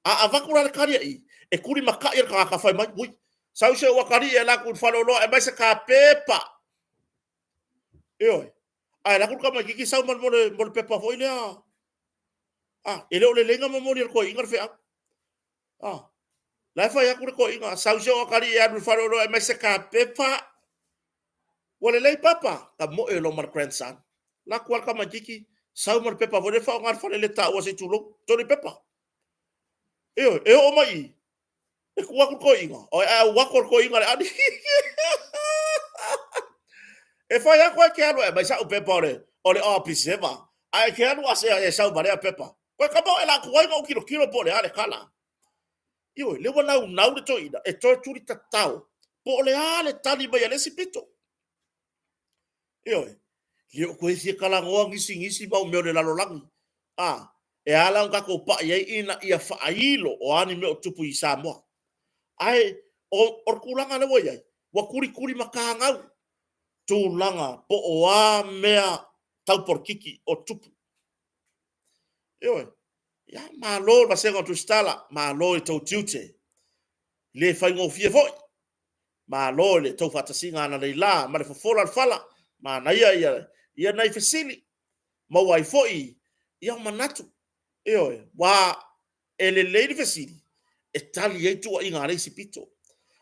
A avatu la le tali a i, e tulimatai e le tagata fai mai, ui, sau si ou atalii e alu atu i le faleoloa e aumai se ta pepa. Ioe. Ae alu atu le tamaitiiti sau ma le pepa foi lea. A, e le o lelei ona momoli e le toeaina le feau. A, la e fai atu le toeaina, sau si ou atalii e alu i le faleoloa e aumai se ta pepa. Ua lelei papa, tamoe loa ma le grandson. Alu atu lava le tamaitiiti sau ma le pepa foi lea e faaaoga i le faleletaua se i tulou, toli pepa. Ioe, e oo mai i i, e tuu atu le toeaina, ae auato le toeaina i le ani. E fai atu e te alu e aumai sau pepa o le Observer, ae e te alu e sau ma lea pepa. Toe tama o le a tuai ona ou tilotilo po o le a le tala. Ioe, lea ua naunau le toeaina e toe tuli tatao po o le a le tali mai a le isi pito. Ioe, le o toe fia talanoa nisi i nisi mau mea o le lalolagi. A, e ala ona tatou pai ai ina ia faailo o a ni mea o tupu i Samoa. Ae o le tulaga lea ua i ai, ua tulituli matagau tulaga po o a mea tau polokiki o tupu. Ioe. Ia, malo le vasega o Tusitala, malo i tou tiute. Le faigofie foi. Malo i le tou faatasiga analeila ma le fofola o le fala. Manaia ia, ia nai fesili. Maua ai foi ia manatu. Ioe, ua e lelei le fesili e tali ai tuuaiga a le isi pito.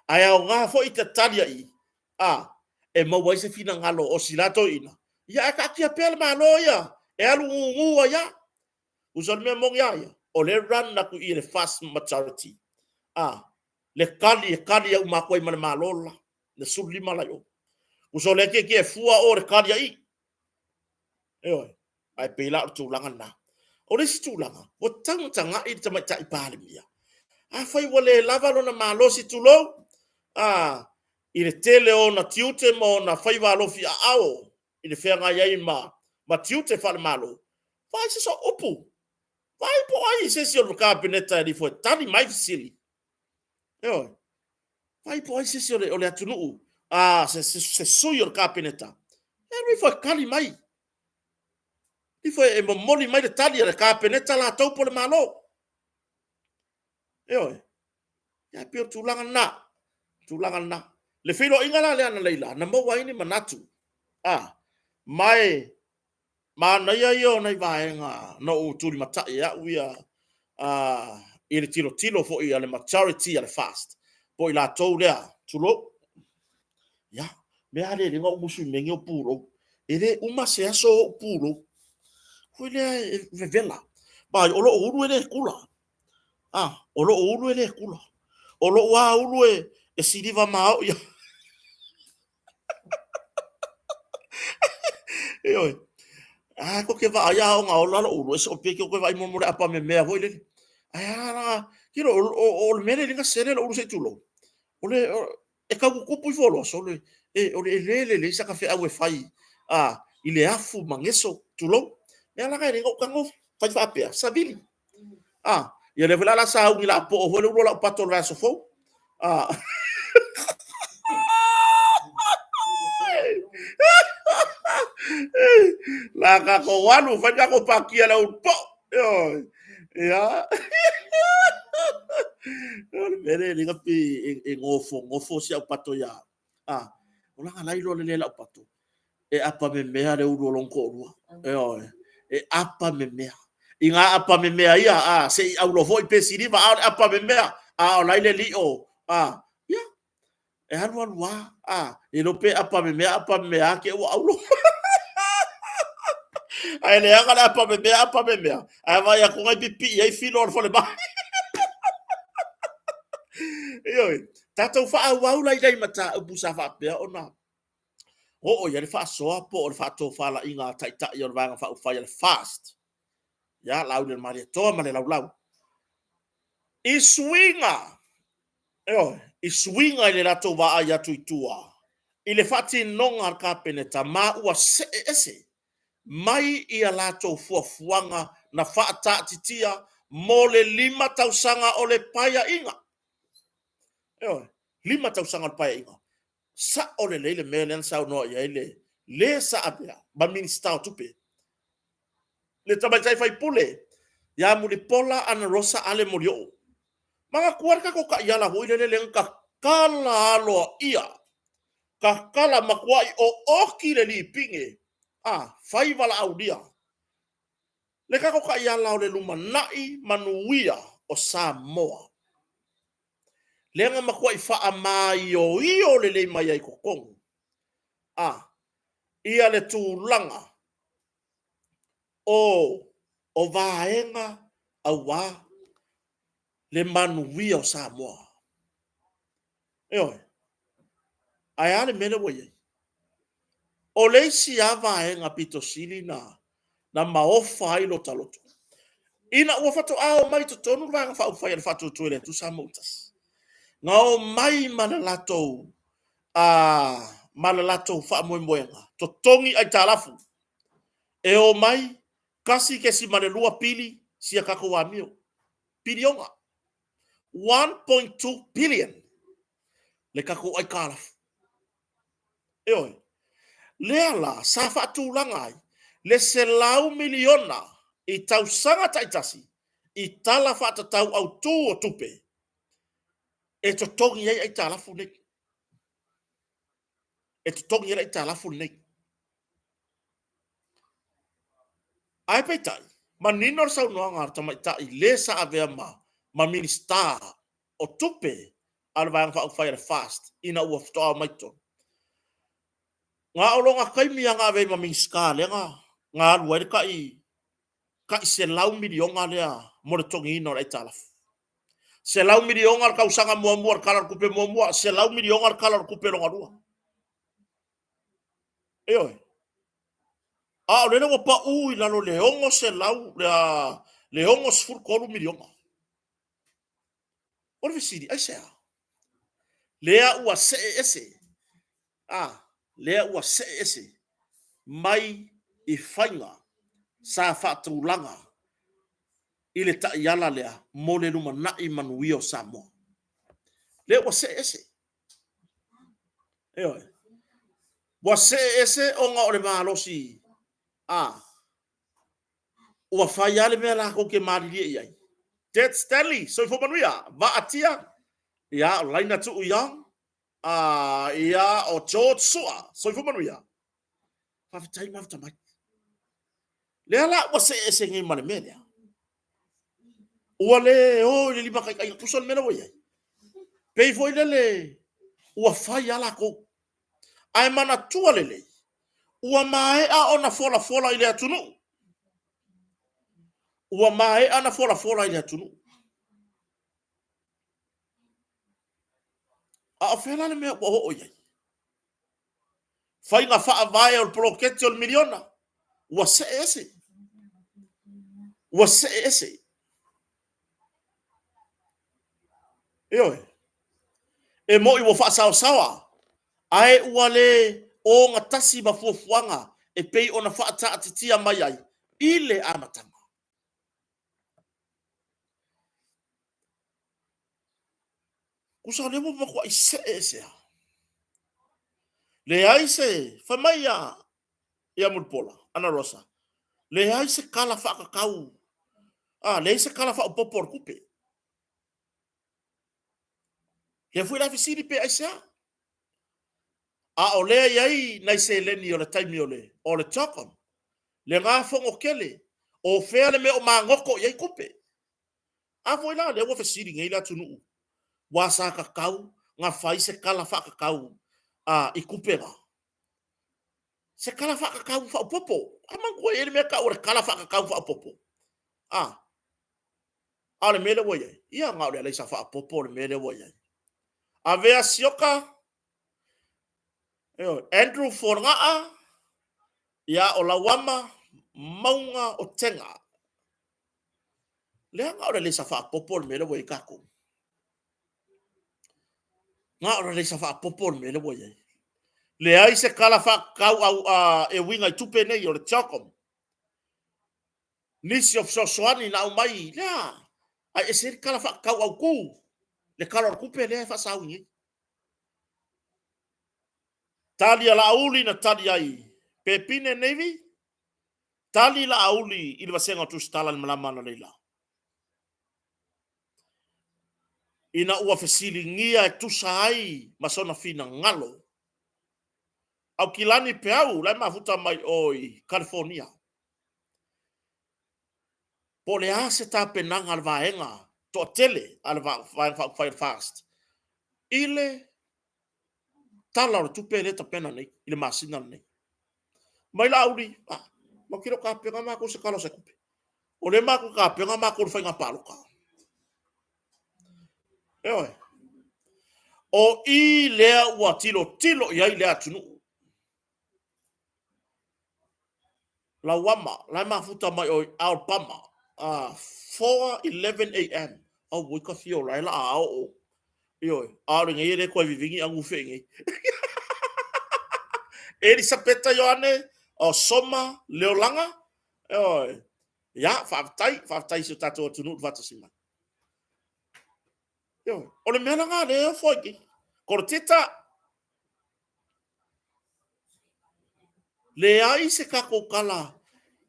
Ae aoga foi ta tali ai, a, e maua ai se finagalo o si la toeaina, ia ae taatia pea le Malo ia e alu gugu ai lava. Tusa o le mea moni lava ia, o lea e run atu i i le vast majority, a, le tali e tali uma atu ai ma le Malo le la, le 15 la i o. Tusa o lea e tietie fua o le tali a i. Ioe. Ae pei la o le tulaga lena. O le isi tulaga, ua tatau ona tagai le Tamaitai Palemia. Afai ua le lava lona malosi, tulou, a, i le tele o ona tiute ma ona faiva alofi aao i le feagai ai ma, ma tiute faale-Malo, vaai se sooupu, vaai po o ai se isi o le Kapeneta e alu ifo e tali mai fesili. Ioe. Vaai po o ai se isi o le, o le atunuu, a, se, se, se sui o le Kapeneta, e alu ifo e tali mai. Ifo e momoli mai le tali a le Kapeneta latou po o le Malo. Ioe. Ia pei o le tulaga lena. Tulaga lena. Le feiloaiga la lea analeila, na maua ai ni manatu. A, ma e manaia ia o nai vaega na ou tulimatai e au ia i le tilotilo foi a le majority a le FAST, po o i latou lea, tulou, Ia, mea a lea e ou musu i mea nei o pulou. E le uma se aso o ou pulou. Foi lea e vevela. Ma o lou ulu e le kula. Ah, o lou ulu e le kula. O lou a ulu e, e siliva ma o ia. Ioe. A ko ke vaai a o nga ola loʻu ulu e soʻo pia ke koe vaai mo le apa me mea foi lele. Ae a la kilo o le mele linga sele loʻu ulu se i tulou. O le e kau kukupu ifo loa sole e o le elele le isa ka feau e fai a i le afu ma geso tulou. Mea la ka e lenga o tago fai faapea savili. A ia lea foi la la sauni la po foi le ulu o lau pato o le vaiaso fou. A la tatou alu fai tatou patia le ulu po. Ioe. Ia. O le mea lea e pi e nofonofo si au pato ia. A, o lana la iloa lelei e lau pato. E apa memea le ulu o lona toalua. Ioe. E apa memea. I ngā apa memea ia, a, se i aulo foi pe siliva, a o le apa memea, a o lai le lio, a, ia, e alu alu a, a, e lo pe apa memea, apa memea, a, ke ua aulo. Ae leaga le apa memea, apa memea, ae vaai atu nai pipii ai filo o le fale mai. Ioe, tatou faaauau la i nai mataupu sa faapea ona oo i ai le faasoa po o le faatofalaiga a Taitai o le Vaega Faaupufai a le FAST, ia Laaulialemalietoa ma le Laulau, i suiga, ioe, i suiga i le latou vaai atu i tua i le faatinoga a le Kapeneta ma ua see ese mai i a latou fuafuaga na faataatitia mo le 5 tausaga o le Paeaiga. Ioe, 5 tausaga o le Paeaiga. Sao lelei le mea lea na saunoa i ai le le sa avea ma Minisita o Tupe, le tamaitai faipule ia Mulipola Anarosa Ale Molioo. Manatua le tatou taiala foi lele lea na tatala aloaia, tatala matuai ooti le lipine, a, fai valaaulia. Le tatou taiala o le lumanai manuia o Samoa. Lea na matuai faamaioio lelei mai ai i totonu a ia le tulaga o vaega aua le manuia o Samoa. Ioe. Ae a le mea lea ua i ai? O le isi lava vaega pito sili na maofa ai lota loto, ina ua faatoa omai i totonu le Vaega Faaupufai a le Faatuatua i le Atua Samoa ua Tasi, na omai ma le latou ma le latou faamoemoega totogi aitalafu e omai 1.2 pili sia tatou amio, piliona, 1.2 billion le tatou aitalafu. Ioe. Lea la sa faatulaga ai le $100 miliona i tausaga taitasi i Tala Faatatau Autu o Tupe e totogi ai aitalafu nei. E totogi ai le aitalafu lenei. Ae peitai, manino le saunoaga a le tamaitai le sa avea ma Minisita o Tupe a le Vaega Faaupufai a le FAST ina ua faatoa omai i totonu. Na o lona taimi lava na avea ai ma Minisita lea na alu ai le tai $100 miliona lea mo le totogiina o le aitalafu. $100 miliona le tausaga muamua i le Tala o le Tupe muamua, $100 miliona le Tala o le Tupe lona lua. Ioe. A o lele ua pau i lalo i le 600, le 63 miliona. O le fesili, aisea? Lea ua see ese, a, lea ua see ese mai i faiga sa faatulaga i le taiala lea mo le lumanai manuia o Samoa. Lea ua see ese. Ioe. Ua see ese ona o le malosi, a, ua fai lava le mea latou te malilie i ai. Ted Stanley, soifua manuia, Vaatia, ia, o Laina Tuu Young, ia, o George Sua, soifua manuia. Faafetai mafuta mai. Lea la ua see ese nei ma le mea lea. Ua le o i le limataitaiga tusa le mea lea ua i ai. Pei foi lele ua fai lava latou. Ae manatua lelei, ua maea ona folafola i le atunuu. Ua maea ona folafola i le atunuu. A o fea la le mea ua oo i ai? Faiga faavae o le poloketi o le miliona. Ua see ese. Ua see ese. Ioe. E mo'i ua faasaosaoa, ae ua le ogatasi ma fuafuaga e pei ona faataatitia mai ai i le amataga. Tusa o lea ua matuai see ese lava. Leai se, fai mai ia, ia Mulipola Anarosa, leai se tala faatatau, a, leai se tala faaopoopo o le tupe. Lea foi la e fesili pe aisea. A o lea e i ai nai seleni o le taimi o le, o le CHOGM, lena fono tele, o fea le mea o magoto i ai tupe. A foi la lea ua fesili nei le atunuu, aua sa tatau na fai se tala faatatau a, i tupe na. Se tala faatatau faaopoopo. A manatua e i ai le mea e tau o le tala faatatau faaopoopo. A, a o le mea lea ua i ai, ia na o le alaisa faaopoopo le mea lea ua i ai. Avea Sioka, ioe, Andrew Fogaa, ia o Lauama, Mauga o Tega. Leaga o le alaisa faaopoopo le mea lea ua i ai tatou. Na o le alaisa faaopoopo le mea lea ua i ai. Leai se tala faatatau au, a, e uiga i tupe nei o le CHOGM. Nisi o fesoasoani na aumai, lea, ae ese ai le tala faatatau autu, le Tala o le Tupe lea e faasauni nei. Tali a Laauli na tali ai Pepine Navy, tali Laauli i le vasega o Tusitala i le malama analeila. Ina ua fesiligia e tusa ai ma sona finagalo. Aukilani Peau, la e mafuta mai o i California. Po o le a se tapenaga a le vaega toatele a le Vaega Faaupufai a le FAST i le Tala o le Tupe lea e tapena nei i le masina lenei. Mai Laauli, ah, matou te le o tapena matou se Tala o se Tupe. O lea matou te tapena matou i le faiga palota. Ioe. O i lea ua tilotilo i ai le atunuu. Lauama, la e mafuta mai o i Alabama, 4:11 am. Auoi ka fia o la e la a oo. Ioe, a o lenei e le toe vivini anufe i nei. Elisapeta Ioane, o Soma Leolaga, ioe. Ia, faafetai, faafetai i si o tatou atunuu i le faatasi mai. Ioe, o le mea lena lea e ofo ai nei. Korotita, Leai se tatou tala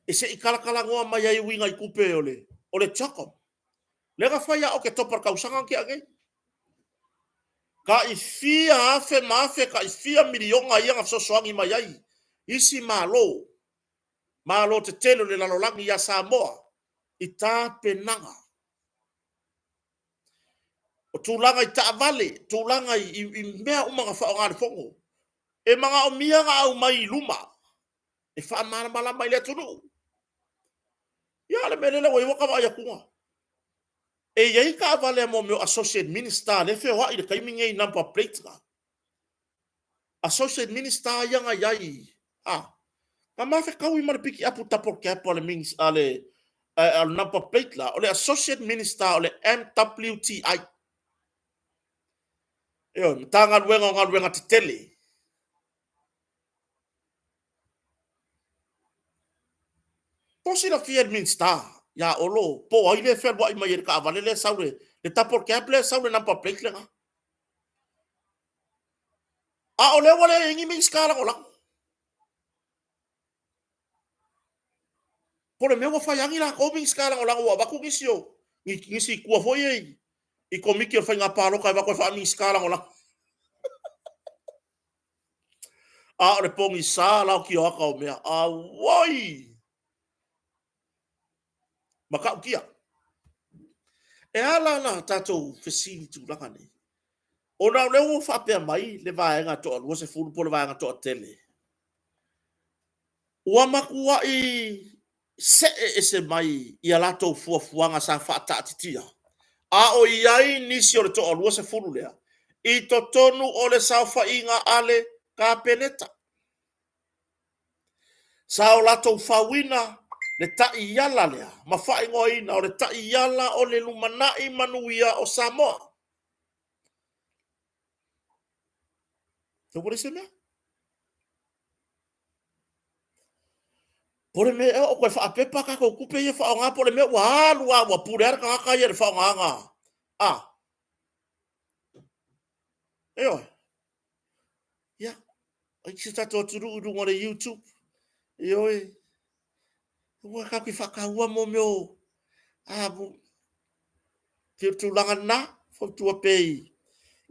e se i talatalanoa mai ai uiga i tupe o le, o le CHOGM. Lea na fai ia Oketopa i le tausaga na tea nei. Tai fia afe ma afe, tai fia miliona ia na fesoasoani mai ai isi Malo, Malo tetele o le lalolagi ia Samoa i tapenaga. O tulaga i taavale, tulaga i, i mea uma na faaaoga i le fono, e manaomia na aumai i luma e faamalamalama i le atunuu. Ia, o le mea lea ua i ai ua ta vaai atu, e i ai taavale a mea o associate minister lea e feoai i le taimi nei i number plate na. Associate Minister ia na i ai, a, na ma fetaui ma le pikiapu double cab a le, a le, a le number plate la, o le Associate Minister o le MWTI. Ioe, Matagaluega o Galuega Tetele. Po silafia e le Minisita ia Olo, po o ai lea e fealuai mai e le taavale lea e sau le, le double cab lea e sau le number plate lena. A o lea ua leai ni Minisita Lagolago. Po o le mea ua fai lava ni latou Minisita Lagolago ua avatu nisi o nisi i tua foi ia i komiti o le faiga palota e avatu e faa-Minisita Lagolago. A o le pogisa la o tioata o mea. Auoi! Matautia. E ala ona tatou fesili i tulaga nei, ona o lea ua faapea mai le vaega toa 20 po o le vaega toatele, ua matuai see ese mai i a latou fuafuaga sa faataatitia, a o i ai nisi o le toa 20 lea i totonu o le saofaiga a le Kapeneta. Sa o latou fauina le taiala lea ma faaigoaina o le taiala o le lumanai manuia o Samoa. Ua leai se mea. Po o le mea ea o toe faapepa tatou tupe ia faaaoga po o le mea ua alu lava ua pule lava le tagata ia i le faaaogaina. A. Ioe. Ia, ai se tatou atunuu i luga o le YouTube. Ioe. Aua tatou te faataua mo mea o a pei o le tulaga lena, fautua pea i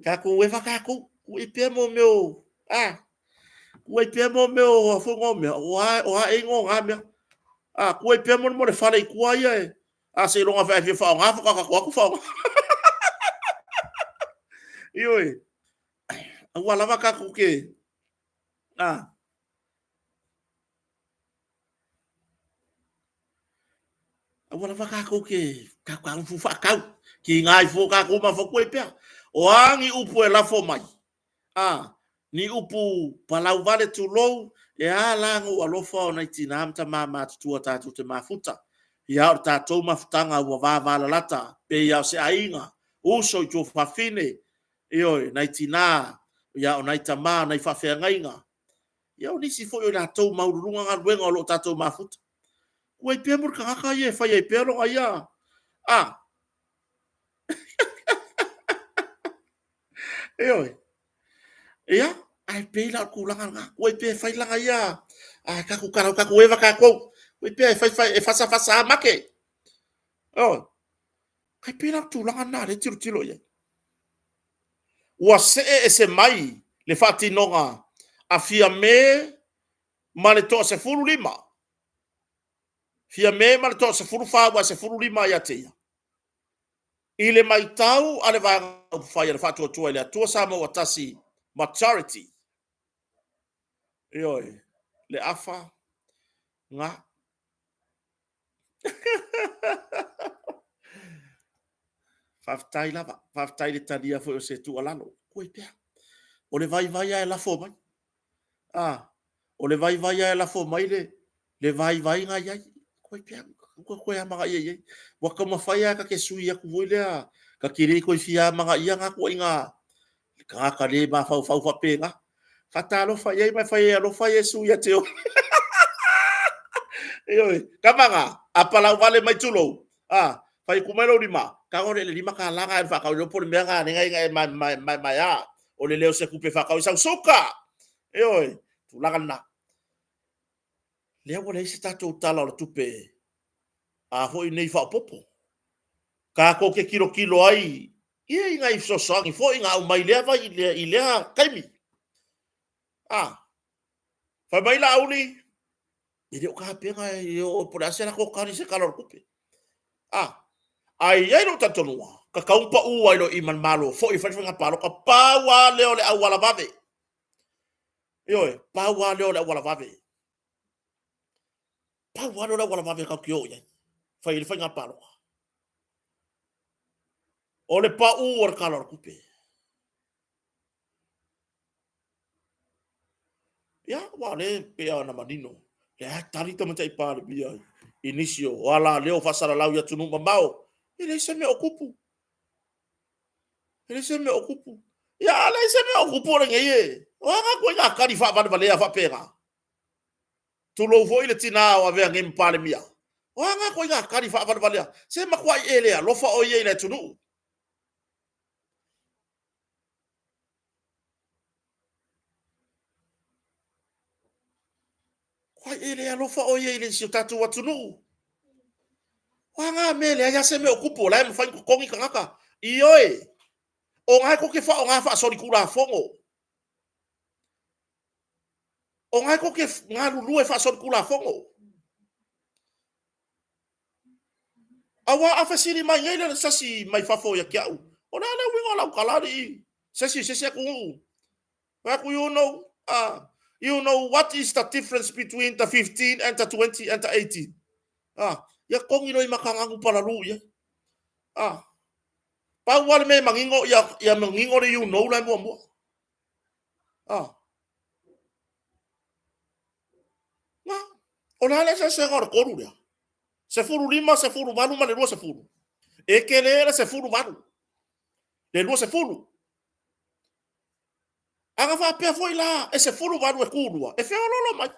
tatou eva tatou, tuu i pea mo mea o a tuu ai pea mo mea o foi o mea, o a ea igoa o na mea. A tuu ai pea mo le fale i tua ia e a seiloga e fia faaaoga faatoa tatou o atu faaaoga. Ioe. Aua lava tatou te a Aua lava tatou te tatou faatau, tiga ai fua tatou mafaufau ai pea. O a ni upu e lafo mai, a, ni upu palau vale tulou, e a la ona ou alofa o nai tina ma tama matutua tatou te mafuta. Ia o le tatou mafutaga ua vavalalata, pei lava o se aiga, uso i tuafafine, ioe, nai tina, ia o nai tama, o nai faafeagaiga, ia o nisi foi o i latou maualuluga galuega o lo o tatou mafuta. Ua i pea mo le tagata ia e fai ai pea lona ia, a? Ioe. Ia, ae pei la o le tulaga lena, ua i pea e fai lana ia, a tatou talanoa, tatou eva tatou, ua i pea e fai fai, e fasa fasa lava mate. Ioe. E pei la o le tulaga lena o lea e tilotilo i ai. Ua see ese mai le faatinoga a Fiame ma le toa-15, Fiame ma le toa-14 aua e 15 ia te ia, i le matau a le Vaega Faaupufai a le Faatuatua i le Atua Samoa ua Tasi, majority. Ioe, le afa, na. Faafetai lava, faafetai i le talia foi o se tuualalo. O le vaivai lava e lafo mai. A, o le vaivai lava e lafo mai le vaivai na e i ai. Aua e te toe amanaia i ai. Ua taumafai lava ta te sui atu foi lea, ta te le toe fia amanaia na ituaiga tagata le mafaufau faapena. Faatalofa i ai ma fai e alofa Iesu ia te oe. Ioe. Tama na, a palau vale mai tulou, a, fai atu mai lou lima, tago lea i le $5 na e faatau ai po o le mea lena na e maemaea. O le leo o se tupe e faatau ai sau suka. Ioe, tulaga lena. Lea ua leai se tatou Tala o le Tupe a foi nei faaopoopo. Tatou te tilotilo ai i nai fesoasoani foi na aumai i lea vai i lea taimi. A, fai mai Laauli, e le o tapena e oo po o le a se latou tali i se Tala o le Tupe. A, ae i ai lou talitonuga, tatau ona pau ai loa i i ma le Malo foi e fai le faiga palota. Pau lava lea o le auala vave. Ioe, pau lava lea o le auala vave. Pau lava lea o le auala vave tatou te o i ai, fai ai le faiga palota. O le pau o le Tala o le Tupe. Ia, aua o lea e pei ona manino, lea e tali Tamaitai Palemia i nisi o alaleo faasalalau i atunuu mamao, e leai se mea o tupu. E leai se mea o tupu. Ia, a leai se mea o tupu o lenei e, o a na ituaiga tali faavalevalea faapena? Tulou foi le tina o avea nei ma Palemia. O a na ituaiga tali faavalevalea? Se matuai e le alofa oe ia i le atunuu. Ai e le alofa oe ia i si o tatou atunuu. O a ngā mea leai lava se mea o tupu, o la e mafai ona totogi tagata. Ioe, o na e tou te faaaoga faasolitulafono. O na e tou te galulue faasolitulafono. Aua a fesili mai nei le sasi mai fafo ia te au, o le a le uiga o lau tala alii, se isi atunuu? Fai atu, you know, you know what is the difference between the 15 and the 20 and the 18? Ah, ia togi loa i makaganu palalu i ai. Ah, pau lava le mea e manino, ia, ia manino le you know la e muamua. Ah. Na. O le a le eseesega o le tolu lea? 15, 18 ma le 20. E tele le 18, le 20. Ana faapea foi la e 18 e tulua, e feoloolo mai.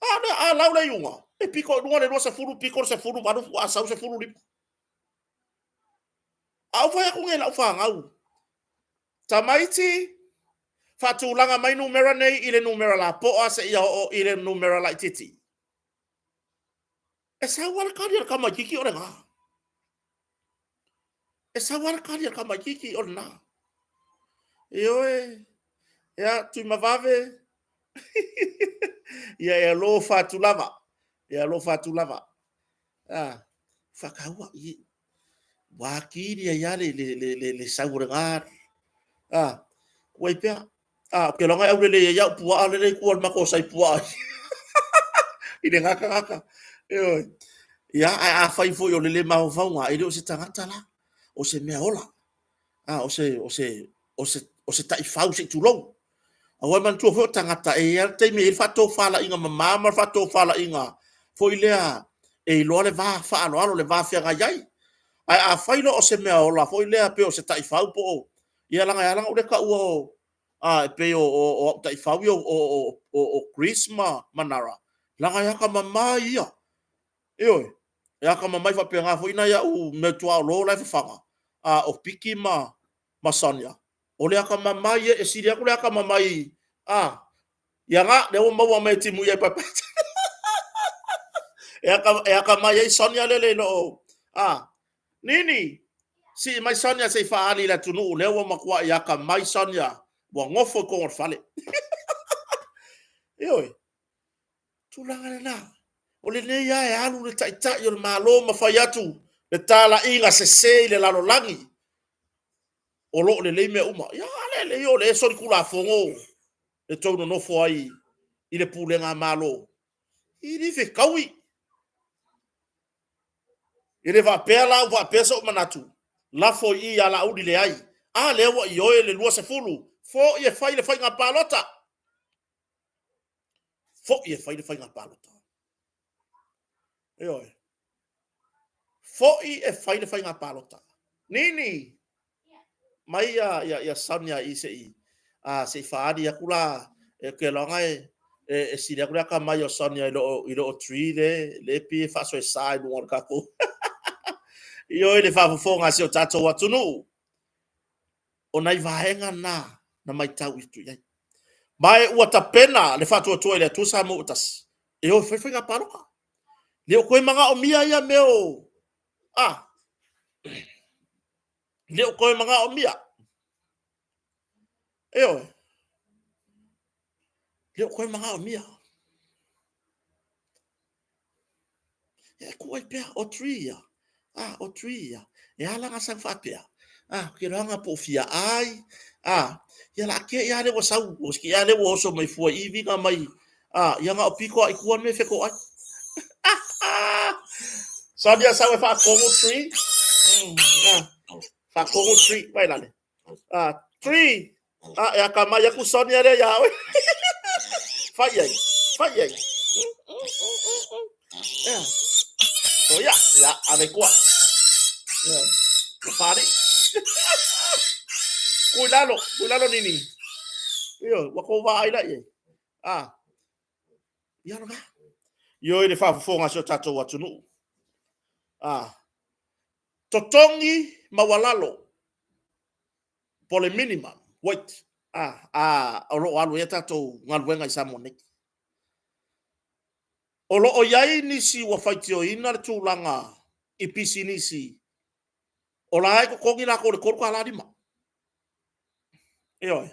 A lea, a lau le iuga, e pito i luga le 20, pito le 18, faatoa sau 15. A ou fai atu nei i lau fanau, tamaiti, faatulaga mai numera nei i le numera lapoa seia oo i le numera laitiiti. E sau lava le tali a le tamaitiiti o lena. E sau lava le tali a le tamaitiiti o lena. Ioe, ia Tuimavave, ia e alofa atu lava, e alofa atu lava. Ah, faataua, i, ua atili ai lava le sau o lena. Ah, ua i pea. Ah, ou te iloa e aulelei ai au puaa lele i tua o le matou osai puaa i lena tagata. Ioe. Ia, ae afai foi o le le mafaufauga, e le o se tagata la, o se mea ola. Ah, o se, o se, o se, o se taifau se i tulou. Aua e manatua foi o tagata, e i ai lava le taimi e i ai le faatofalaiga mama ma le faatofalaiga foi lea e iloa le va faaaloalo, le va feagai ai. Ae afai loa o se mea ola foi lea pei o se taifau po o, ia leaga e ala ona ou le taua o, a, e pei o au taifau ia o Chris ma Nara, leaga e atamamai ia. Ioe, e atamamai faapena foi nai au mea tuaolo la e fafaga, a o Piki ma Sonia, o le atamamai e sili atu le atamamai, a, ia na, lea ua maua mai e timu ia papa. E atamai ai Sonia lele i loo, a, Nini, sii mai Sonia se i faaali i le atunuu, lea ua matuai atamai Sonia, ua nofo i totonu o le fale. Ioe, tulaga lena. O lenei lava e alu le taitai o le Malo ma fai atu le talaiga sese i le lalolagi, o lo o lelei mea uma. Ia, a lelei o lea e solitulafono le tou nonofo ai i le pulega a Malo, i le fetaui. E le faapea la ua faapea sou manatu, lafo i i ia Laauli, leai. A lea ua ioe le 20, foi e fai le faiga palota. Foi e fai le faiga palota. Ioe. Foi e fai le faiga palota. Nini, mai ia, ia, ia Sonia i se i, a, se i faaali atu la, e ke loanga e, e, e sili atu le akamai o Sonia i loo, i loo tree le, le pi e faasoesa i luga o le tatou. Ioe le faafofoga a si o tatou atunuu. O nai vaega na na maitau atu i ai. Ma e ua tapena le Faatuatua i le Atua Samoa ua tasi e o e fai faiga palota. Le o toe manaomia ia mea o, a, le o toe manaomia. Ioe. Le o toe manaomia. E tuu ai pea, o tree ia. Ah, o tree ia. E ala ona sau faapea. Ah, ke loanga po o fia ai. Ah, ia la ke ia le ua sau, o ke ia le ua oso mai fua i viga mai. Ah, ia nga o piko a i kua me feto ai. Ah, ah. Sonia sau e whaakongo tree. Ah, whaakongo tree. Vai lale. Ah, tree. Ah, e aka mai aku Sonia lea ia oe. Fai ai, fai ai. Yeah. So ia, ia, ave kua. Yeah. Pari. Kui lalo, kui lalo nini. Io, ua kou vaai la i ai. Ah. Ia lona. Io i le faafofoga a si o tatou atunuu. Ah. Totogi maualalo po o le minimum wage a, a o lo o alu ai a tatou galuega i Samoa nei. O lo o i ai nisi ua faitioina le tulaga i pisinisi o la e totogi latou i le $3.5. Ioe.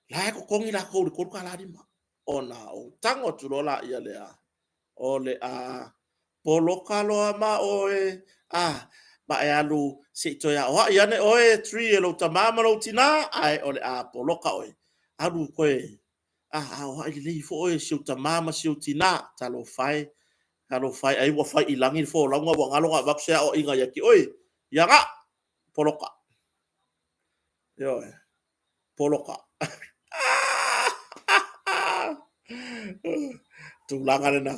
La e totogi latou i le $3.5. Ona ou tago atu loa laia lea, o le a poloka loa ma oe, a, ma e alu se i toe aoai ane oe Tree e lou tamā ma lou tinā, ae o le a poloka oe. Alu koe, a, aoai lelei ifo oe e si ou tamā ma si ou tinā. Talofa e, talofa e, ai ua fai i lagi le folauga ua galo ona avatu se aoaiga ia te oe. Ia ga, poloka. Ioe. Poloka. Tulaga lena.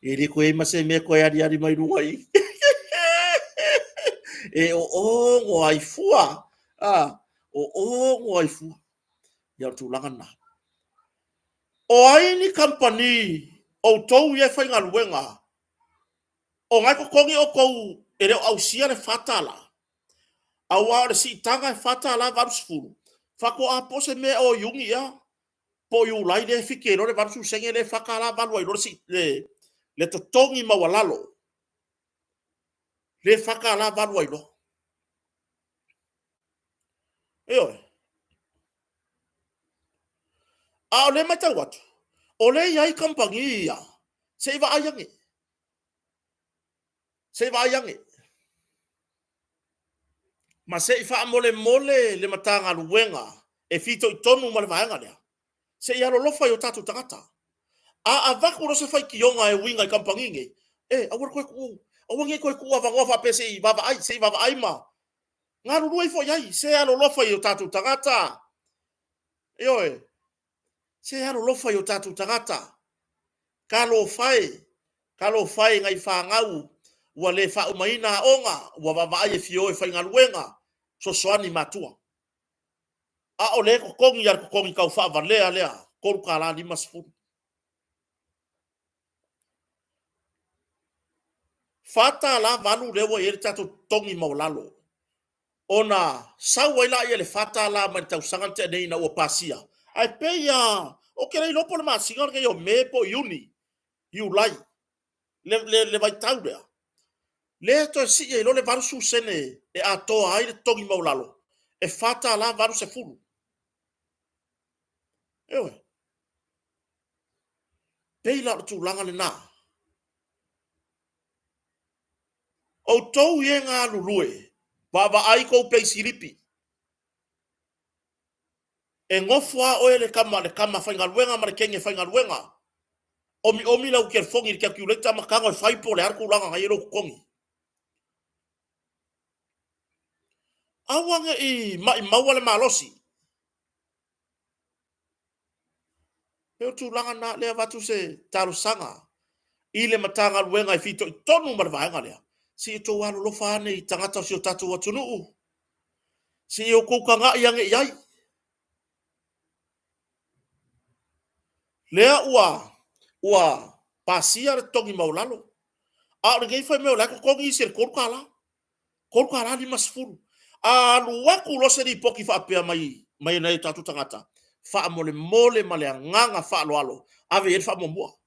E le koe ma se mea koe ali ali mai luga i. E o o ngo ai fua. Ah, o o ngo ai fua. Ia o tulaga na. O ai ni company outou ia e faigaluega o ngai totogi outou e le o ausia le $4, aua o le siitaga e $4.80, faatoa po o se mea o Iuni ea po o Iulai lea e fiki ai loa le 80 sene lea e $4.8 ai loa le totogi maualalo lea e $4.8 ai loa. Ioe. A o lea e matau atu, o lea e i ai kamupani ia, se i vaai ane, se i vaai ane, ma se i faamolemole le Matagaluega e fitoitonu ma le vaega lea, se i alolofa i o tatou tagata. A avatu loa se faitioga e uiga i kamupani nei, e aua le toe tuu, aua ne i toe tuu avanoa faapea se i vaavaai, se i vaavaai ma galulue ifo i ai, se alolofa i o tatou tagata. Ioe, se alolofa i o tatou tagata. Talofa e, talofa e i nai fanau ua le faaumaina aoga, ua vaavaai e fia o e faigaluega, fesoasoani matua. A o lea e totogi lava le totogi tau faavalea lea, $3.50. $4.8 lea ua i ai le tatou totogi maualalo. Ona sau ai lea i le $4 mai le tausaga na tea nei ina ua pasia. Ae pei lava, ou te le iloa po o le masina lenei o Me po o Iuni, Iulai, le vaitau lea, lea e toe sii ai loa le 80 sene e atoa ai le totogi maualalo, e $4.80. Ioe. Pei la o le tulaga lena. Outou ia e galulue, vaavaai tou peisilipi. E nofo lava oe le tama, le tama faigaluega ma le teine faigaluega. Omiomi lau telefoni i le calculator ma tago e fai po o le a le tulaga na i ai lou totogi. Aua ne i maimauina le malosi. E pei o le tulaga lena lea e avatu se talosaga i le Matagaluega e fitoitonu ma le vaega lea, se i outou alolofa ane i tagata o si o tatou atunuu, se i outou tagai ane i ai. Lea ua pasia le totogi maualalo, a o lenei fai mai o la e totogi isi i le $3. $3.50. A alu atu loa se lipoti faapea mai mai nai o tatou tagata, faamolemole ma le agaga faaaloalo, ave i ai le faamuamua.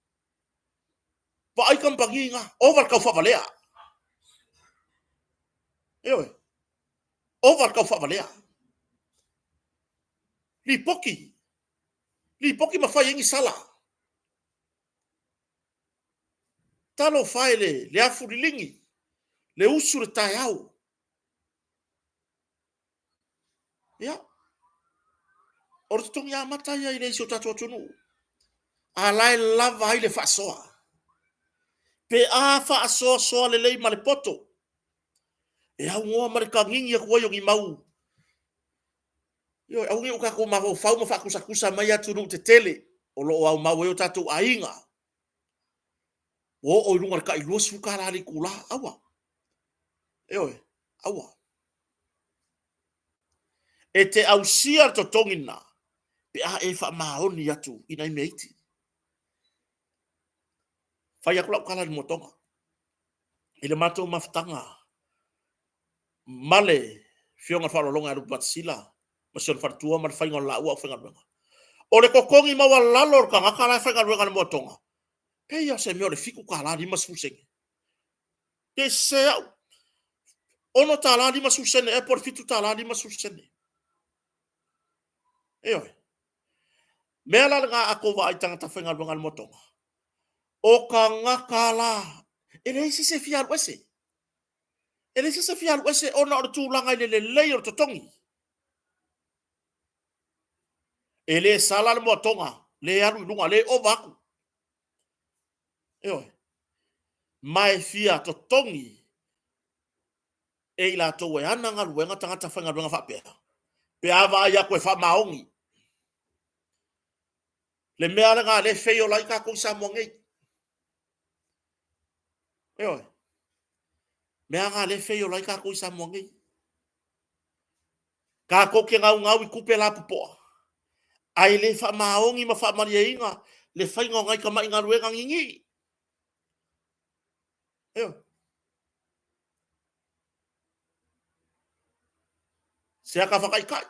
Vaai kamupani na, ova le tau faavalea. Ioe, ova le tau faavalea. Lipoti, lipoti ma fai ai ni sala. Talofa e le afu liligi, le usu le taeao. Ia, o le totogi amata ia i le isi o tatou atunuu, a la e lava ai le faasoa. Pe a faasoasoa lelei ma le poto, e aunoa ma le tagigi atu ai o ni mau. Ioe, aua ne i o tatou mafaufau ma faatusatusa mai atunuu tetele o lo o aumau ai o tatou aiga. Ua oo i luga o le tai $20 le itula. Aua. Ioe, aua. E te ausia le totogi lena pe a e faamaoni atu i nai mea iti. Fai atu lau tala i le motoga. I le matou mafutaga ma le Afioga i le Faaaloaloga ia Lupematasila ma si ona faletua ma le faiga o le laua aufaigaluega. O le totogi maualalo o le tagata la e faigaluega i le moatoga, pei lava o se mea o le $7.50. Pe sese au, $6.50 ea po o le $7.50. Ioe. Mea la lena a tou vaai i tagata faigaluega a le moatoga, o tagata la, e leai se isi e fia alu ese. E leai se isi e fia alu ese ona o le tulaga i le lelei o le totogi. E le sala le moatoga, le alu i luga, le ova atu. Ioe. Ma e fia totogi e i latou e ana galuega tagata faigaluega faapea, pe a vaai atu e faamaoni. Le mea lena lea e feiola ai tatou i Samoa nei. Ioe. Mea lena lea e feiola ai tatou i Samoa nei. Tatou te gaugau i tupe lapopoa, ae le faamaoni ma faamalieina le faiga o nai tamai galuega ninii. Ioe. Se ata whakaitai.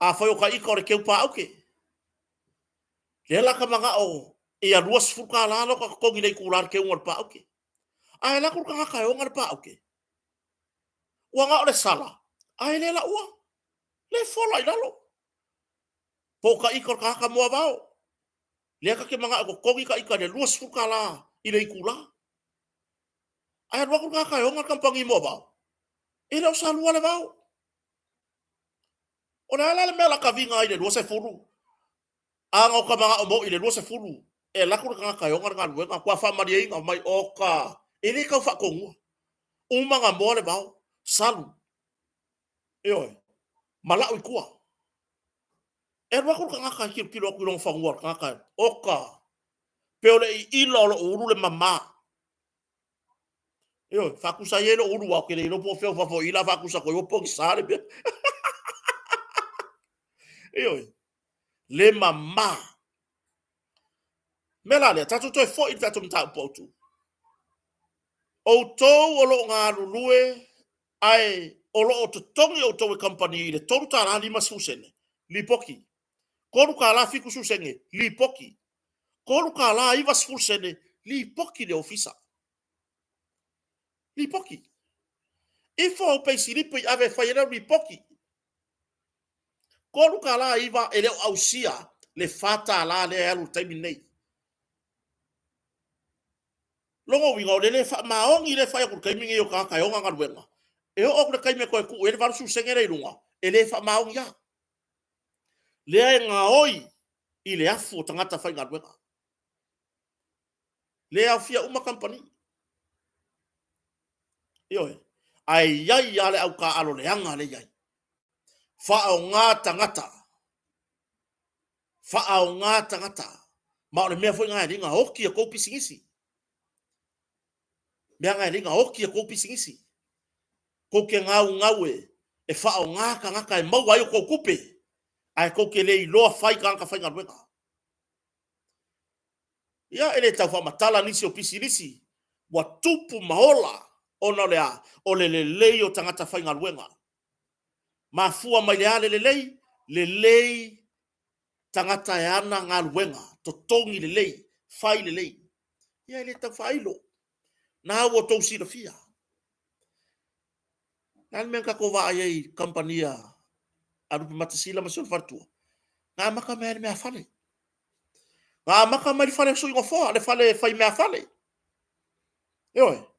A whai o ka ika o le keu pāuke. Lea la ka mana'o ia 20 kālā la ka totogi le itulā le keuga o le pāuke. Ae alu atu le tagata e oga le pāuke. Ua na o le sala, ae le laua. Le fola i lalo. Po o ka ika o le tagata moavao. Lea ta te mana'o e totogi ta ika i le 20 kālā i le itulā. Ae alu atu le tagata e oga le kamupani moavao, e le o salua le vao. O le a la le mea o le a taviga ai i le 20? Ana o ka manao moni i le 20, e alu atu le tagata e ona le galuega, ua faamalieina mai, oka, e le tau faatonua. Uma ona moa le vao, salu, ioe, ma lau i tua. E alu atu le tagata e tilotilo atu i lona fanua, le tagata, oka, pe o le iila o lou ulu le mama. Ioe, faatusa ai lou ulu, aua ou te le iloa po o fea o fafo i i la faatusa atu ai, ua pogisa le mea. Ioe, le mama. Mea la lea, tatou toe foi i le tatou mataupu autu. Outou o lo o galulue ae o lo o totogi outou e kamupani i le $3.50, lipoti. $3.70 sene, lipoti. $3.90 sene, lipoti i le ofisa. Lipoti. Ifo au peisilipi i ave e fai ai lau lipoti. $3.9 e le o ausia le $4 lea e alu i le taimi lenei. Lona uiga o le le faamaoni lea e fai atu i le taimi lenei o tagata e ona galuega, e oo atu i le taimi e toe tuu i ai le 80 sene lea i luga, e le faamaoni lava. Lea e gaoi i le afu o tagata faigaluega. Le aofia uma kamupani. Ioe. Ae i ai lava le autaaalo leaga lea e i ai. Faaaoga tagata. Faaaoga tagata. Ma o le mea foi lena e alii ona oti a tou pisinisi. Mea na e alii ona oti a tou pisinisi. Tou te gaugau e, e faaaoga tagata e maua ai o tou tupe, ae tou te le iloa fai tagata faigaluega. Ia, e le tau faamatala nisi o pisinisi ua tupu ma ola ona o le a? O le lelei o tagata faigaluega. Mafua mai le a le lelei? Lelei tagata e ana galuega, totogi lelei, fai lelei. Ia e le tau faailo. Na ua outou silafia. Le a le mea na tatou vaai ai i kamupani a Lupematasila ma si ona faletua? Na amata mai lava i le meafale. Na amata mai le fale sui nofoa, le fale fai meafale. Ioe.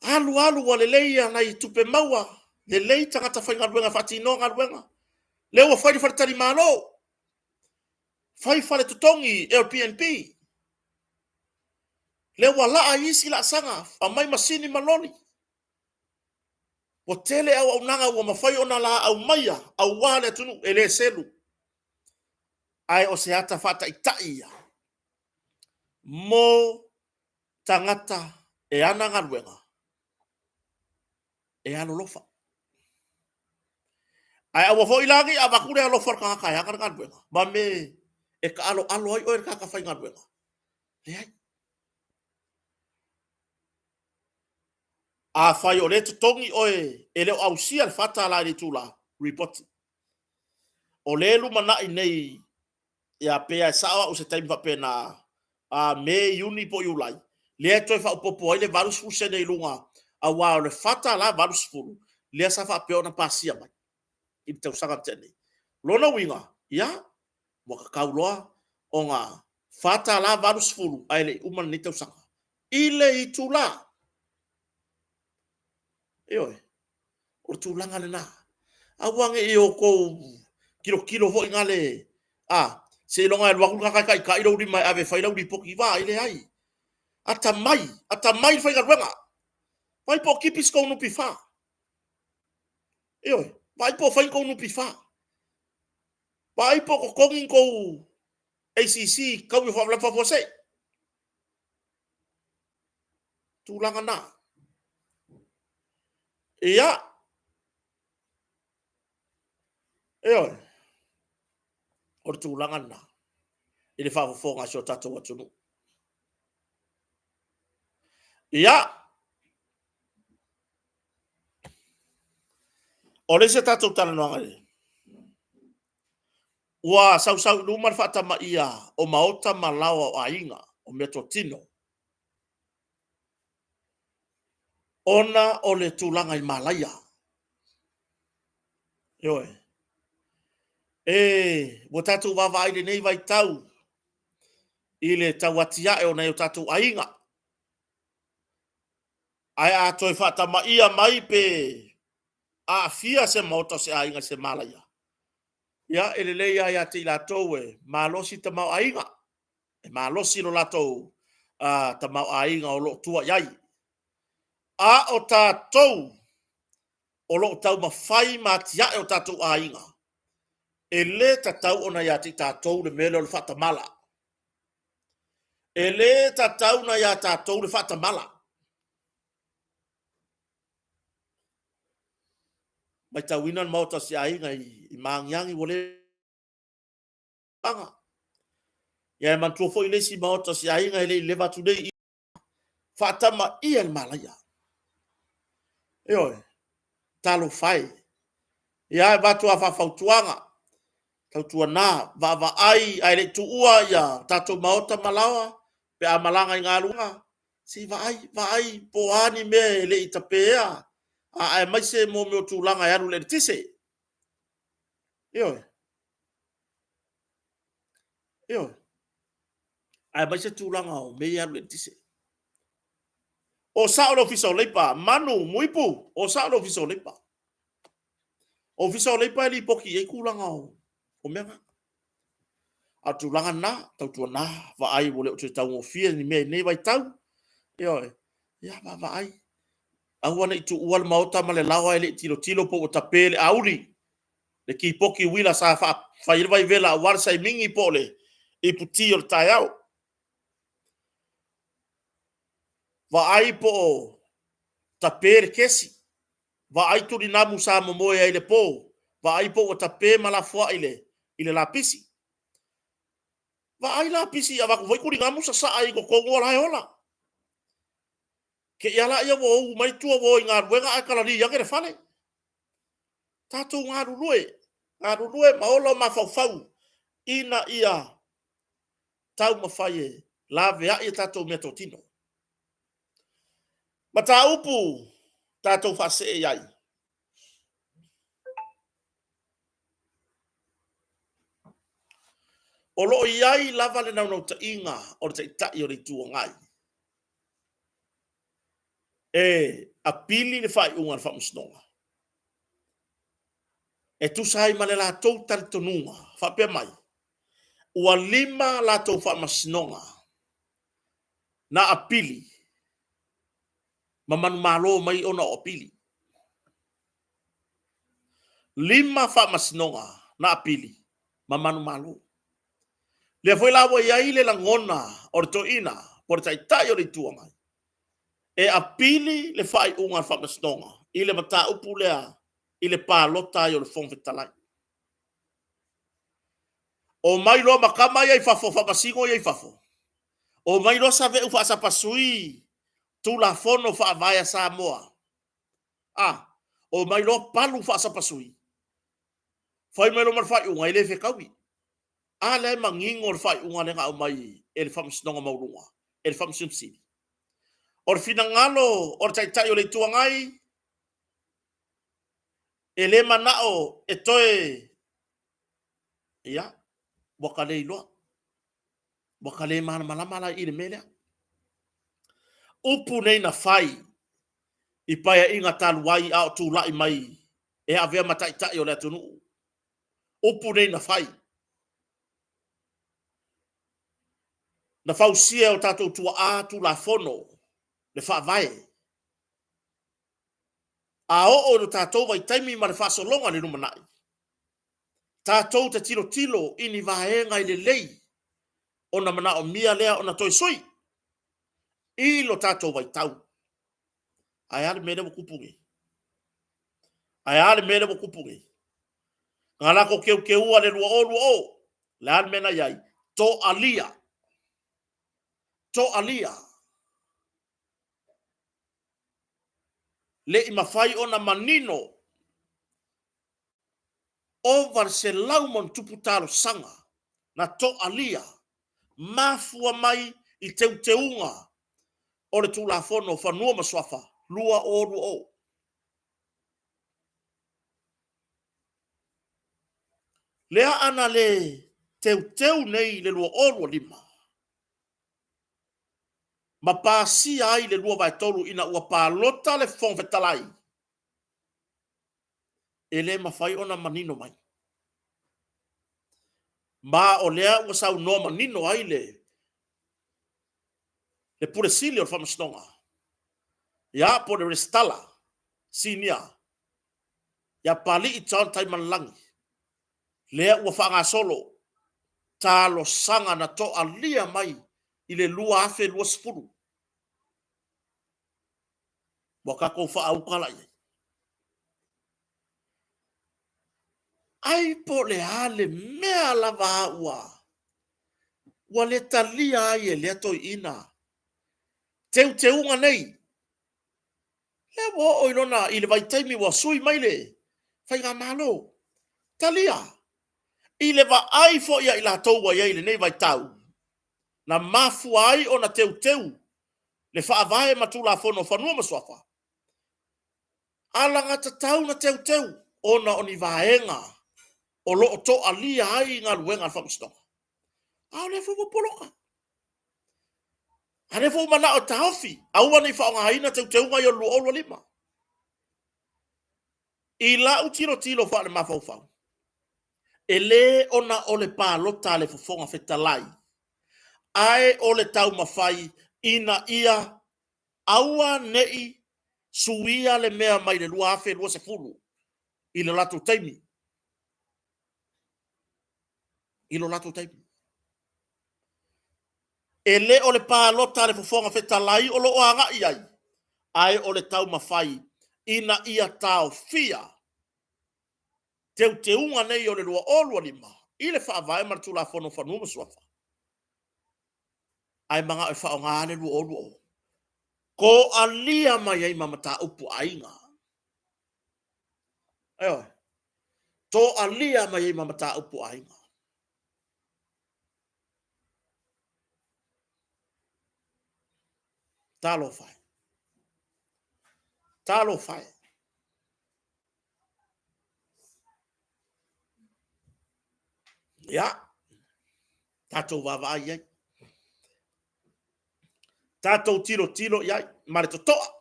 Alu alu ua lelei a nai tupe maua, lelei tagata faigaluega e faatinoa galuega. Lea ua fai le faletalimalo, fai fale totogi Airbnb. Lea ua laa i isi laasaga, aumai masini ma loli. Ua tele auaunaga ua mafai ona laau maia aua le atunuu e le selu. Ae o se ata faataitai ia mo tagata e ana galuega e alolofa. Ae aua foi la ne i avatu le alofa o le tagata e ana le galuega ma me e taaloalo ai oe i le tagata faigaluega. Leai. Afai o lea e totogi oe e le o ausia le $4 i le itula, ripoti. O lea e lumanai nei, ia pe a e sao au i se taimi faapena, a Me, Iuni po o Iulai, lea e toe faaopoopo ai le 80 sene i luga, aua o le $4.80 lea sa faapea ona pasia mai i le tausaga na tea nei. Lona uiga, ia, ua tatau loa ona $4.80 ae le i uma lenei tausaga i le itula. Ioe, o le tulaga lena. Aua ne i outou tilotilo foi na le, a, seiloga e alu atu le tagata e taitai lou lima e ave e fai lau lipoti. Vaai, leai. Atamai, atamai le faigaluega. Vaai po o tipi se tou NPF. Ioe, vaai po o fai ni tou NPF. Vaai po o totogi ni tou ACC i taui o faalavelave faafuasei. Tulaga na. Ia, ioe, o le tulaga lena i le faafofoga a si o tatou atunuu. Ia, o le isi a tatou talanoaga i ua sausau i luma le faatamaia o maota ma laoa o aiga, o meatotino, ona o le tulaga i malaia. Ioe. E, ua tatou vaavaai i lenei vaitau i le tauatiae o nai o tatou aiga. Ae a toe faatamaia mai pe aafia se maota o se aiga i se malaia, ia e lelei lava ia te i latou e malosi tamaoaiga, e malosi lo latou tamaoaiga o lo o tua i ai. A o tatou o lo o taumafai ma atiae o tatou aiga, e le tatau ona ia te i tatou le mea lea o le faatamala. E le tatau ona ia tatou le faatamala. Matauina le maota o si aiga i Magiagi ua le aga. Ia e manatua foi le isi maota o si aiga e le i leva atu nei, faatamaia le malaia. Ioe, talofa e. Ia e avatu lava faafautuaga, tautuana, vaavaai ae le i tuua ia tatou maota ma laoa pe a malaga i galuega, se i vaai, vaai po o a ni mea e le i tapeina, aemaise mo mea o tulaga e alu i le eletise. Ioe, ioe. Aemaise tulaga o mea ia e alu i le eletise. O sao le Ofisa o Leipa, Manu, Muipu, o sao le Ofisa o Leipa. Ofisa o Leipa e lipoti i ai tulaga o mea na. A o le tulaga lena, tautuana, vaai ua le o toe taugofie ni mea i lenei vaitau. Ioe, ia vaavaai, aua ne i tuua le maota ma le laoa ae le i tilotilo po ua tape le auli, le tipoki uila sa fai ai le vaivela aua le saimigi po o le iputi o le taeao. Vaai po o tape le kesi, vaai turinamu sa momoe ai i le po, vaai po ua tape ma lafoai i le lapisi. Vaai lapisi avatu foi turinamu sasaa i totonu o la e ola. Te i lava lea ua ou mai tua ua o i galuega ae kalali ane le fale. Tatou galulue, galulue ma ola mafaufau ina ia taumafai e laveai a tatou meatotino. Mataupu tatou faasee i ai. O lo o i ai lava le naunautaiga o le Taitai o le Itu Agai e apili le faaiuga a le Faamasinoga e tusa ai ma le latou talitonuga, faapea mai, ua 5 latou faamasinoga na apili ma manumalo mai ona o apili. 5 faamasinoga na apili ma manumalo. Lea foi la ua i ai le lagona o le toeaina po o le Taitai o le Itu Agai e apili le faaiuga a le Faamasinoga i le mataupu lea i le palota ai o le Fofoga Fetalai. Omai loa ma tama ia i fafo, faamasino ia i fafo, omai loa saveu faasapasui Tulafono Faavae a Samoa, a, omai loa palu faasapasui, fai mai loa ma le faaiuga, e le fetaui. A lea e manino le faaiuga lea na aumai e le Faamasinoga Maualuga, e le Faamasino Sili. O le finagalo o le Taitai o le Itu Agai, e le manao e toe, ia, ua ta le iloa. Ua ta le malamalama la i le mea lea. Upu nei na fai i Paeaiga talu ai a o tulai mai e avea ma Taitai o le atunuu. Upu nei na fai. Na fausia e o tatou tuaa Tulafono, le Faavae. A oo i lo tatou vaitaimi ma le faasologa i le lumanai, Tatou te tilotilo i ni vaega i lelei ona manaomia lea ona toe sui i lo tatou vaitau. Ae a le mea lea ua tupu nei? Ae a le mea lea ua tupu nei? Na latou teuteua le 2020, le a le mea na i ai? Toalia. Toalia. Le i mafai ona manino ova le 100+ talosaga na toalia, mafua mai i teuteuga o le Tulafono o Fanua ma Suafa 2020. Lea ana le teuteu nei i le 2025 ma pasia ai le 2/3 ina ua palota le Fofoga Fetalai, e le mafai ona manino mai. Ma o lea ua saunoa manino ai le Pule Sili o le Faamasinoga, ia po o le Resitala Sinia ia Papalii John Taimalelagi, lea ua faagasolo talosaga na toalia mai i le 2020. Ua tatou faaauta la i ai. Ai po o le a le mea lava ua ua le talia ai e lea toeaina teuteuga nei. Lea ua oo i lona i le vaitaimi ua sui mai le faigamalo. Talia i le vaai foi a i latou ua i ai i lenei vaitau, na mafua ai ona teuteu le Faavae ma Tulafono o Fanua ma Suafa, alagatatau na teuteu ona o ni vaega o lo o toalia ai galuega a le Faamasinoga. A o lea foi ua poloka. A lea foi ua manao e taofi, aua ne i faaaogaina teuteuga ia o le 2025. I lau tilotilo faalemafaufau, e le ona o le palota a le Fofoga Fetalai, ae o le taumafai ina ia aua ne i suia le mea mai le 2020 i le latou taimi. I lo latou taimi. E le o le palota a le Fofoga Fetalai o lo o agai i ai, ae o le taumafai ina ia taofia teuteuga nei o le 2025 i le Faavae ma le Tulafono o Fanua ma Suafa, ae manao e faaaoga le 2020. Toalia mai ai ma mataupu aiga. Ioe. Toalia mai ai ma mataupu aiga. Talofa e. Talofa e. Ia, tatou vaavaai i ai. Tatou tilotilo i ai ma le totoa.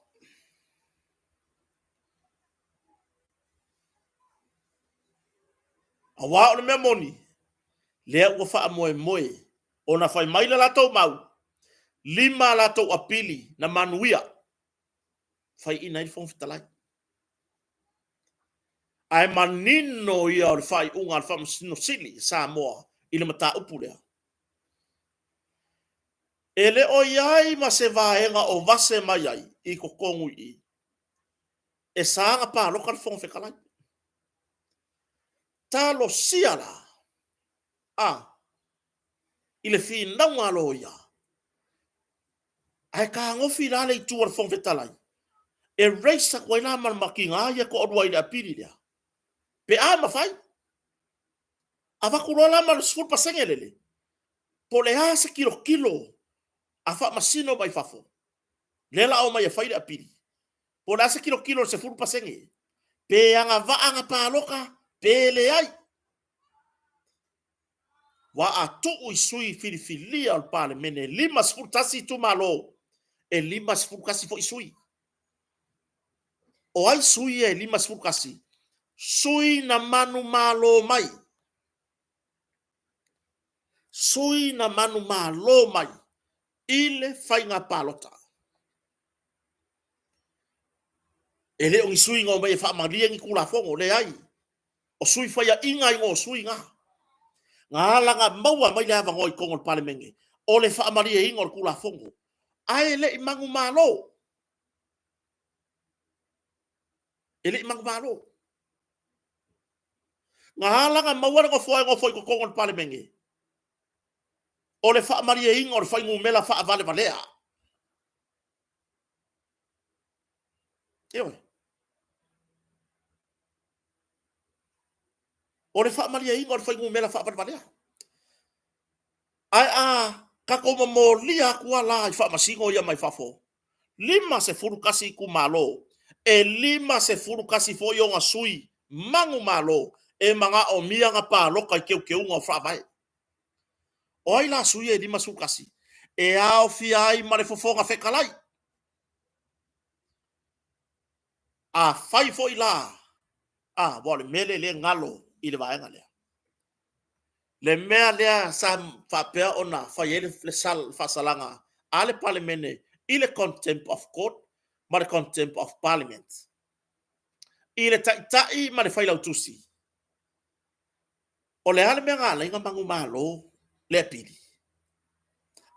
Aua o le mea moni, lea ua faamoemoe ona fai mai le latou mau, 5 a latou apili na manuia, faiaina ai le Fofoga Fetalai. Ae manino ia o le faaiuga a le Faamasino Sili Samoa i le mataupu lea. E le o i ai ma se vaega o vase mai ai i totonu i i e sa ona palota le Fofoga Fetalai. Talosia la a i le finauga a loia, ae tagofi la le itu a le Fofoga Fetalai e raise atu ai la ma le matiga ia e toalua i le apili lea, pe a mafai. Avatu loa la ma le 10% lele, po o le a se tilotilo a faamasino mai fafo, lea la omai e fai le apili, po o le a se tilotilo i le 10%, pe agavaa na palota pe leai. Aua a tuu i sui filifilia o le Palemene e 51 itumalo, e 51 foi sui. O ai sui ia e 51? Sui na manumalo mai. Sui na manumalo mai i le faiga palota. E le o ni sui na omai e faamalie ni Tulafono, leai. O sui faiaʻiga i o sui na. Nga ala nga maua mai le avanoa i totonu o le Palemene, o le faamalieina o le Tulafono, ae e le i manumalo. E le i manumalo. Na ala ona maua le nofoa e nofo i totonu o le Palemene, o le faamalieina o le fuainumera faavalevalea. Ioe. O le faamalieina o le fuainumera faavalevalea. Ae a tatou momolia atu lava la i faamasino ia mai fafo, 51 itumalo, e 51 foi ona sui manumalo e manaomia ona palota i teuteuga o Faavae. O ai la sui ia e 51? E aofia ai ma le Fofoga Fetalai. Afai foi la, a, aua o le mea lea e galo i le vaega lea, le mea lea sa faapea ona fai ai le faasalaga a le Palemene i le Contempt of Court ma le Contempt of Parliament i le Taitai ma le Failautusi. O le a le mea na ala ai ona manumalo le apili?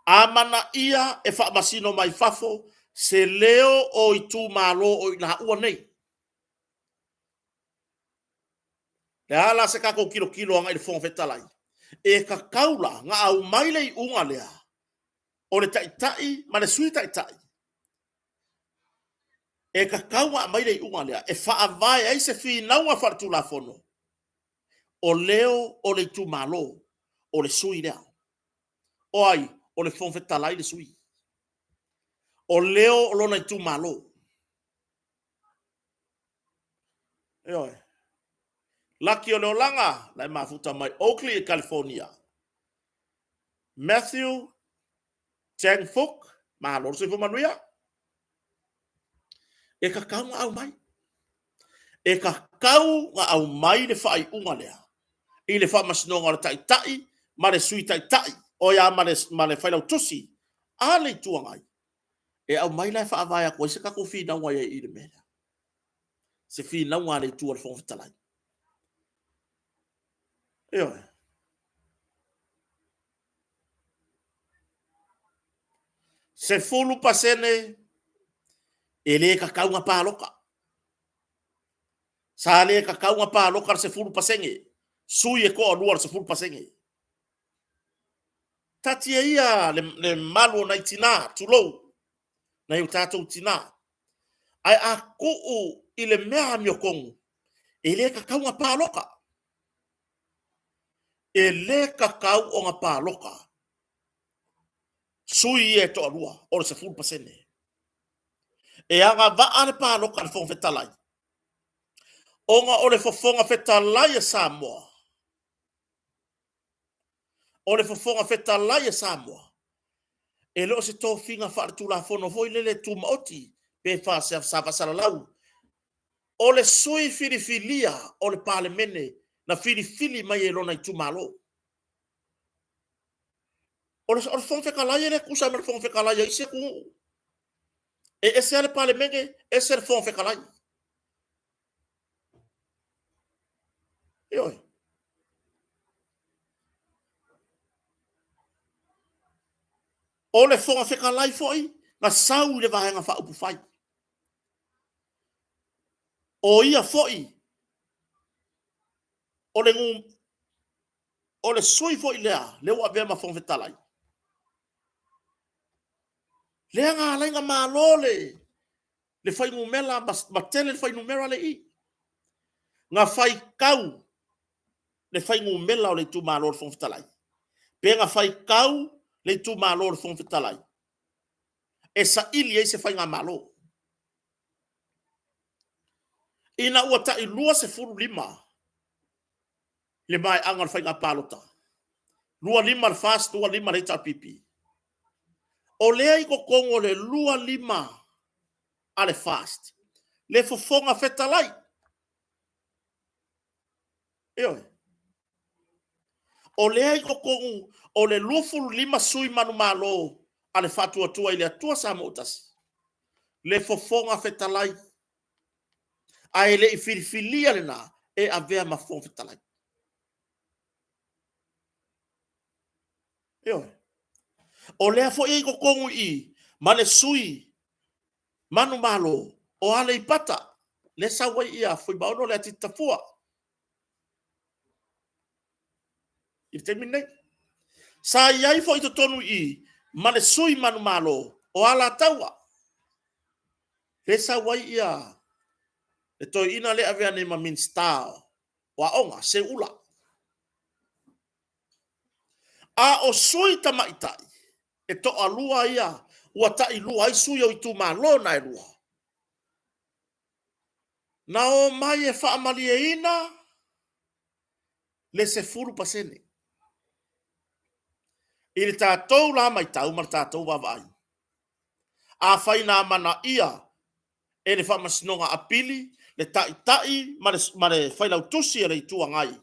Amanaia e faamasino mai fafo se leo o itumalo o i laua nei. Le a la se tatou tilotilo agai i le Fofoga Fetalai? E tatau la ona aumai le iuga lea o le Taitai ma le Sui Taitai, e tatau ona aumai le iuga lea e faavae ai se finauga faaletulafono o leo o le itumalo o le sui lea. O ai? O le Fofoga Fetalai le sui. O leo o lona itumalo. Ioe. Laki o le olaga, la e mafuta mai Oakley, California. Matthew Chang Fook, malo le soifua manuia. E tatau ona aumai. E tatau ona aumai le faaiuga lea i le faamasinoga o le Taitai ma le Sui Taitai, o ia ma le Failautusi a le Itu Agai, e aumai la e faavae atu ai se tatou finauga i ai i le mea lea. Se finauga a le Itu a le Fofoga Fetalai. Ioe. 10% e le tatau ona palota. Sa le tatau ona palota le 10%, sui e toalua o le 10%. Taatia ia le malu o nai tina, tulou, nai o tatou tina. Ae a tuu i le mea amiotonu, e le tatau ona palota. E le tatau ona palota sui ia e toalua o le 10%. E agavaa le palota a le Fofoga Fetalai, ona o le Fofoga Fetalai a Samoa, o le Fofoga Fetalai a Samoa, e le o se tofiga faaletulafono foi lele tumaoti pe faasalalau. O le sui filifilia o le Palemene na filifili mai e lona itumalo. O le Fofoga Fetalai e le tusa ma le Fofoga Fetalai a isi atunuu. E ese lava le Palemene, ese le Fofoga Fetalai. Ioe. O le Fofoga Fetalai foi na sau i le Vaega Faaupufai. O ia foi o le, o le sui foi lea, lea ua avea ma Fofoga Fetalai, lea na ala ai ona malo le fuainumera ma tele le fuainumera lea e i i. Na faitau le fuainumera o le itumalo o le Fofoga Fetalai, pe na faitau le itumalo o le Fofoga Fetalai e saili ai se faigamalo. Ina ua tai 25 le maeaga o le faiga palota, 25 le FAST, 25 le HRPP. O lea i totonu o le 25 a le FAST, le Fofoga Fetalai. Ioe. O lea i totonu o le 25 sui manumalo a le Faatuatua i le Atua Samoa ua Tasi, le Fofoga Fetalai. Ae le i filifilia lena e avea ma Fofoga Fetalai. Ioe. O lea foi e i totonu i i ma le sui manumalo o Aleipata, lea e sau ai ia Fuimaono Leatiti Tafua i le taimi lenei. Sa i ai foi i totonu i i ma le sui manumalo o Alataua, lea e sau ai ia le toeaina lea e avea nei ma Minisita o Aoga, Seuula. A o sui tamaitai e toalua ia ua tailua ai sui o itumalo na e lua, na omai e faamalieina le 10%. I le tatou la matau ma le tatou vaavaai, afai na amanaia e le Faamasinoga Apili le Taitai ma le Failautusi a le Itu Agai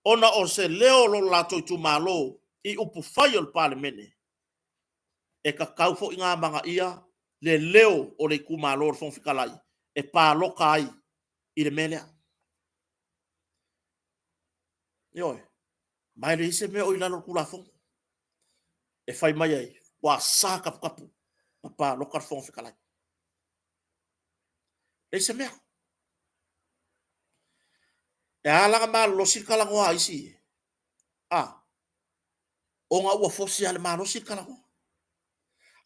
ona o se leo o lo latou itumalo i upufai o le Palemene, e tatau foi ona amanaia le leo o le itumalo o le Fofoga Fetalai e palota ai i le mea lea. Ioe. Ma e leai se mea o i lalo o le Tulafono e fai mai ai ua sa taputapu na palota le Fofoga Fetalai. Leai se mea. E ala la ona malolosi le talanoa a isi, a, ona ua fosi lava i le malosi le talanoa.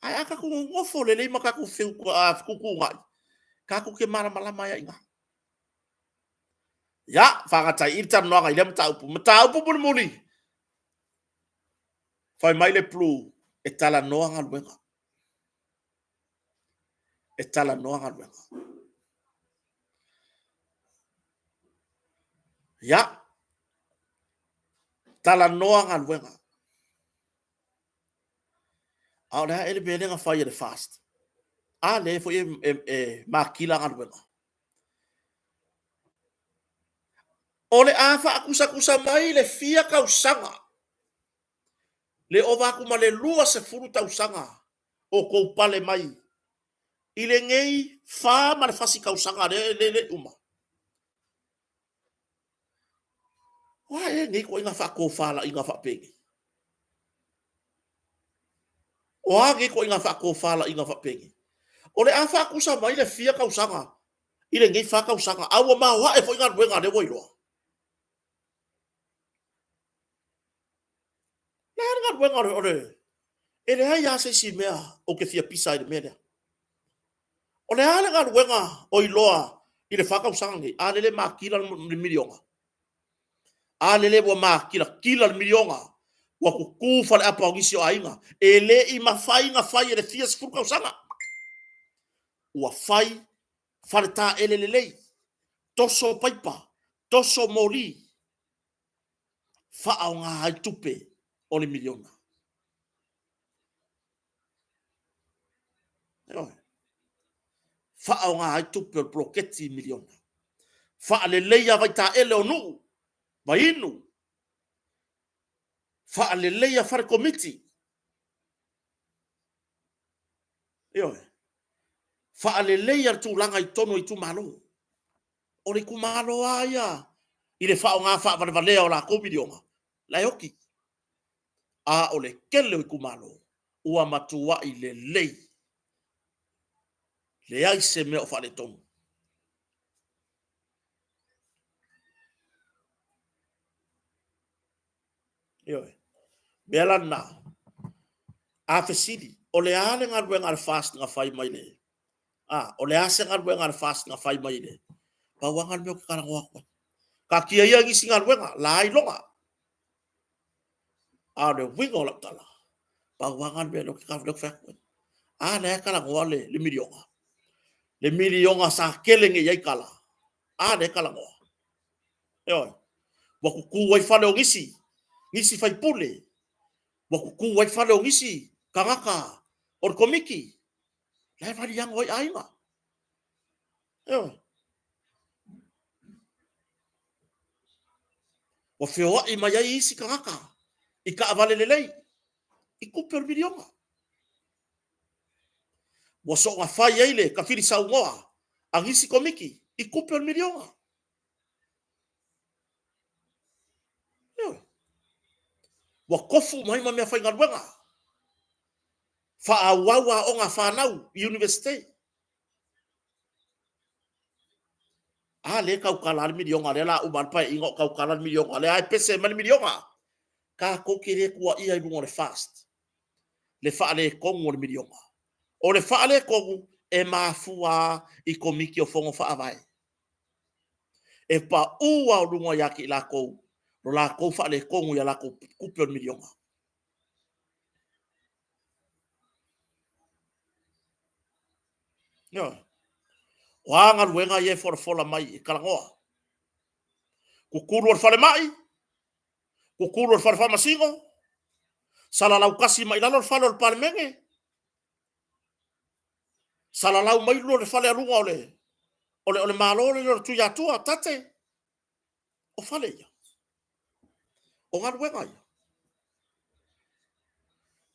Ae a tatou nonofo lelei ma tatou fetuutuunai, tatou te malamalama ai lava i ina. Ia, faagata ai i i le talanoaga i lea mataupu. Mataupu mulimuli, fai mai le Blue, e talanoa galuega. E talanoa galuega. Ia, talanoa galuega. A o le a ea le mea lea na fai e le FAST? A lea foi e matila galuega. O le a faatusatusa mai le fia tausaga, le ova atu ma le 20 tausaga o outou pale mai i lenei fa ma le fasi tausaga lea e le i uma. O a ea nei ituaiga faatofalaiga faapenei? O a nei ituaiga faatofalaiga faapenei? O le a faatusa mai le fia tausaga i lenei fa tausaga, a ua maoae foi galuega a lea ua iloa. O le a le galuega o le... E leai lava se isi mea ou te fia pisa ai i le mea lea. O le a le galuega o iloa i le fa tausaga lenei? A lea e matila le miliona. A lele ua matilatila le miliona, ua tutu faleapa o nisi o aiga. E le i mafai ona fai e le fia sefulu tausaga. Ua fai faletaele lelei, toso paipa, toso moli, faaaoga ai tupe o le miliona. Ioe. Faaaoga ai tupe o le poloketi miliona. Faaleleia vaitaele o nuu, vaiinu, faaleleia fale komiti. Ioe. Faaleleia le tulaga i totonu o itumalo. O le itumalo lava ia i le faaaoga faavalevalea o latou miliona, la e oti. A o le tele o itumalo, ua matuai lelei, leai se mea o faaletonu. Ioe. O le mea la lena, a fesili, o le a le galuega a le FAST na fai mai le... A, o le a se galuega a le FAST na fai mai le... Pau lava lena o le mea ou te talanoa atu ai. Taatia ia nisi galuega, la iloga. A o le uiga o lau tala, pau lava lena o le mea lea ou te fai atu ai. A lea e talanoa le miliona, le miliona sa tele nei i ai tala, a lea e talanoa. Ioe. Ua tutu ai fale o nisi, nisi faipule, ua tutu ai fale o nisi tagata o le komiti, la e valiano ai aiga. Ioe. Ua feoai mai ai isi tagata i taavale lelei i tupe o le miliona. Ua soona fai ai le tafili saunoa a nisi komiti i tupe o le miliona. Ua tofu uma ai ma meafaigaluega. Faaauau aoga a fanau i Iunivesite. A lea e tautala lava le miliona, lea o le a uma lava le Paeaiga o tautala le miliona, lea lava e pese mai le miliona. Tatou te le tuuaia i luga o le FAST le faaletonu o le miliona. O le faaletonu e mafua lava i Komiti o Fono Faavae. E pau lava o luga ia te i latou lo latou faaletonu i a latou tupe o le miliona. Ioe. O a galuega ia e folafola mai e talanoa? Tutulu o le falemai, tutulu o le fale faamasino, salalau tasi mai lalo le fale o le Palemene, salalau mai le fale a luga o le Malo lea o le Tuiatua Tate. O fale ia, o galuega ia.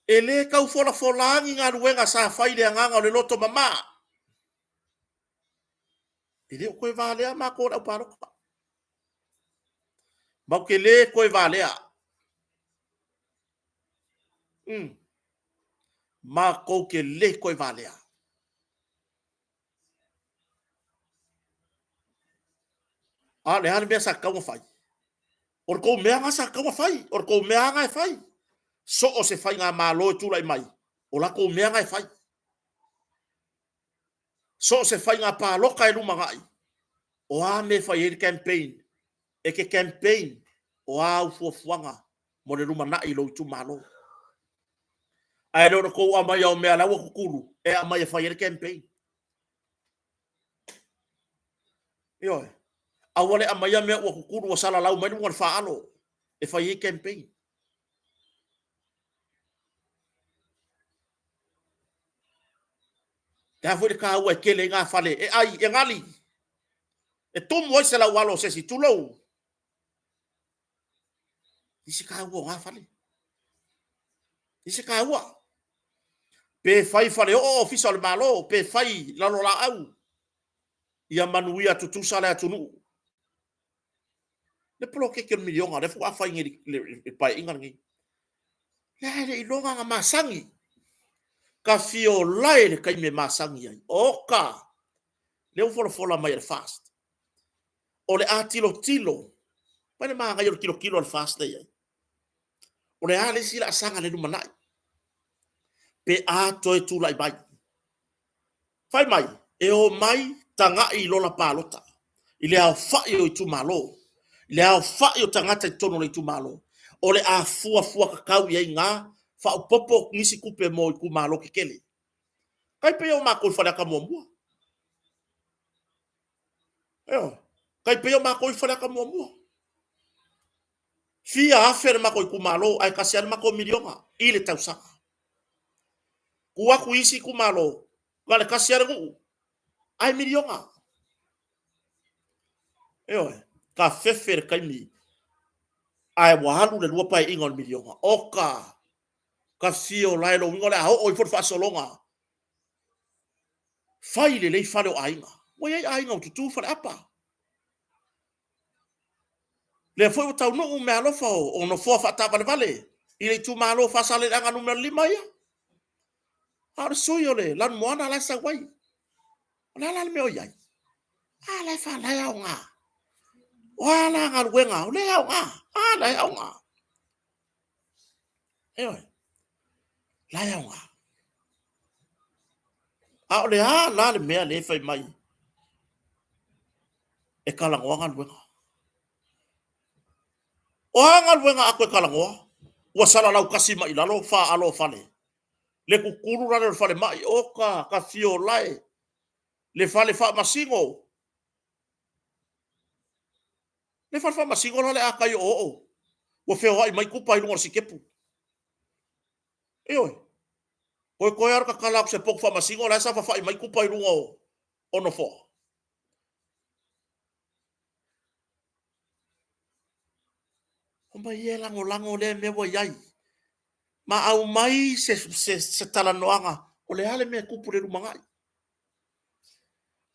E le tau folafola ni galuega sa fai i le agaga o le loto mama. E le o toe valea matou o le aupalota. Matou te le toe valea. Matou te le toe valea. A o le a le mea sa tatau ona fai? O le tou mea lena sa tatau ona fai, o le tou mea lava lena e fai. So o se faigamalo e tulai mai, o latou mea na e fai. So o se faiga palota e lumanai, o a mea e fai ai le campaign? E te campaign o a au fuafuaga mo le lumanai i lou itumalo. Ae le o le tou aumaia o mea la ua tutulu e aumai e fai ai le campaign. Ioe. Aua le aumaia mea ua tutulu ua salalau mai luga o le faaalo e fai ai campaign. E a foi le taua e tele ai na fale e ai, e gali, e tumu ai se laualo o se isi, tulou. I se taua o na fale. I se taua. Pe fai faleoo ofisa o le Malo, pe fai lalolaau, ia manuia tutusa le atunuu. Le poloketi o le miliona lea faatoa fai nei i le Paeaiga lenei. Lea e le i iloga ona masani. Ta fia ola e i le taimi e masani ai. Oka! Lea ua folafola mai e le FAST. O le a tilotilo, vaai le manaia o le tilotilo a le FAST lea e i ai. O le a le isi laasaga i le lumanai pe a toe tulai mai? Fai mai, e omai tagai i lola palota, i le aofai o itumalo, i le aofai o tagata i totonu o le itumalo, o le a fuafua tatau i ai i ina, faaopoopo nisi tupe mo itumalo tetele. Tai pei o matou i Faleata 1. Ioe, tai pei o matou i Faleata 1. Fia afe le matou itumalo ae tasi lava le matou miliona i le tausaga. Tuu atu i isi itumalo, na o le tasi lava le nuu, ae miliona. Ioe, ta fefe le taimi ae ua alu le lua paeaiga o le miliona. Oka, ta fia ola e lona uiga o le a oo ifo le faasologa. Fai lelei fale o aiga. Ua i ai aiga ua tutu faleapa. Lea foi ua taunuu meaalofa o nofoa faataavalevale i le itumalo o Faasaleleaga Nu.5 ia. A o le sui o le Lanumoana la e sau ai. O le a la le mea o i ai? A la e fa, la e aoga. O a la galuega, o lea e aoga. A la e aoga. Ioe, la e aoga. A o le a la le mea lea e fai mai e talanoa galuega? O a galuega a toe talanoa? Ua salalau tasi mai i lalo faaalo o fale. Le tutulu la lea o le falemai, oka, ta fia ola e, le fale faamasino. Le fale faamasino la le a tai oooo, ua feoai mai tupa i luga o le sitepu. Ioe, toetoe lava le tatala atu o se potu faamasino o la e saofafai mai tupa i luga o nofoa. Omai ia e lagolago lea mea ua i ai, ma aumai se talanoaga o le a le mea e tupu i le lumanai.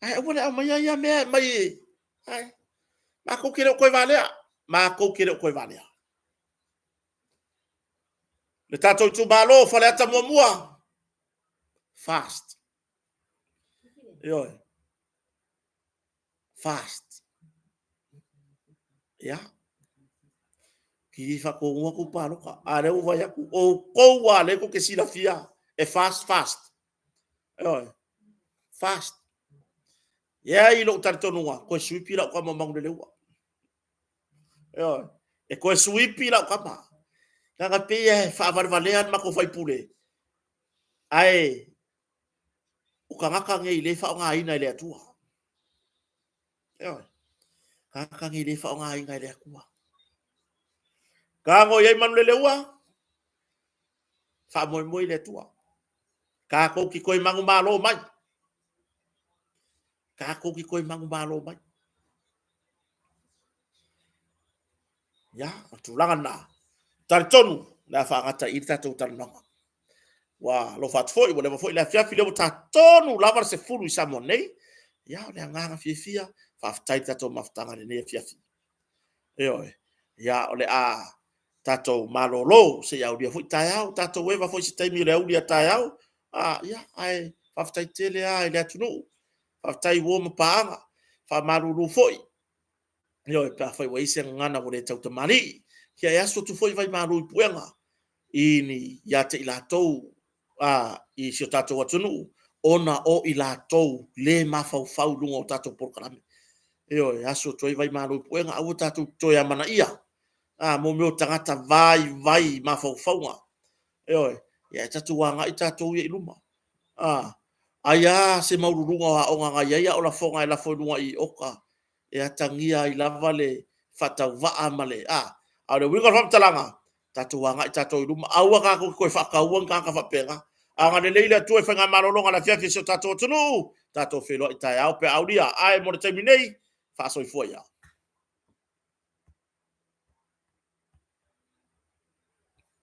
Ae aua le aumaia ia mea e aumai e... matou te le o toe valea, matou te le o toe valea. Le tatou itumalo o Faleata muamua, fast. Ioe. Fast. Ia. Ki whakongoa ku paloka. A lea ua vai aku, o kou a le ko ke silafia, e fast, fast. Ioe. Fast. Ia i lou talitonuga, koe suipi lau kama Manuleleua. Ioe. E koe suipi lau kama. Leaga pei e faavalevalea le matou faipule, ae o tagata nei le faaaogaina e le Atua. Ioe. Tagata nei le faaaogaina e le Atua. Tago i ai Manuleleua, faamoemoe i le Atua. Tatou te toe manumalo mai. Tatou te toe manumalo mai. Ia, o le tulaga lena. Talitonu, o le a faagata i i le tatou talanoaga. Ua alofa atu foi, ua leva foi le afiafi, lea ua ta tonu lava le 10 i Samoa nei. Ia, o le agaga fiafia, faafetai i le tatou mafutaga i lenei afiafi. Ioe, ia, o le a tatou malolo se i aulia foi taeao, tatou eva foi i se taimi o le auli a taeao. Ia, ae faafetai tele lava i le atunuu, faafetai i uo ma paaga, faamalulu foi, ioe, pe afai ua i ai se gagana ua le tautamalii, ia e asu atu foi vaimalu i puega i ni, ia te i latou i si o tatou atunuu, ona o i latou le mafaufau i luga o tatou polokalame. Ioe, e asu atu ai vaimalu i puega, aua tatou te toe amanaia mo mea o tagata vaivai mafaufauga. Ioe, ia e tatou agai tatou ia i luma. Ai lava se maululuga o aoga na i ai a o lafoga e lafo i luga i oka e atagia ai lava le faatauvaa ma le, a o le uiga o le faamatalaga, tatou agai tatou i luma, aua tatou te toe faataua ni tagata faapena. Agalelei le Atua i faigamalologa o le afiafi a si o tatou atunuu, tatou feiloai taeao pe a aulia. Ae mo le taimi nei, faasoifua ia.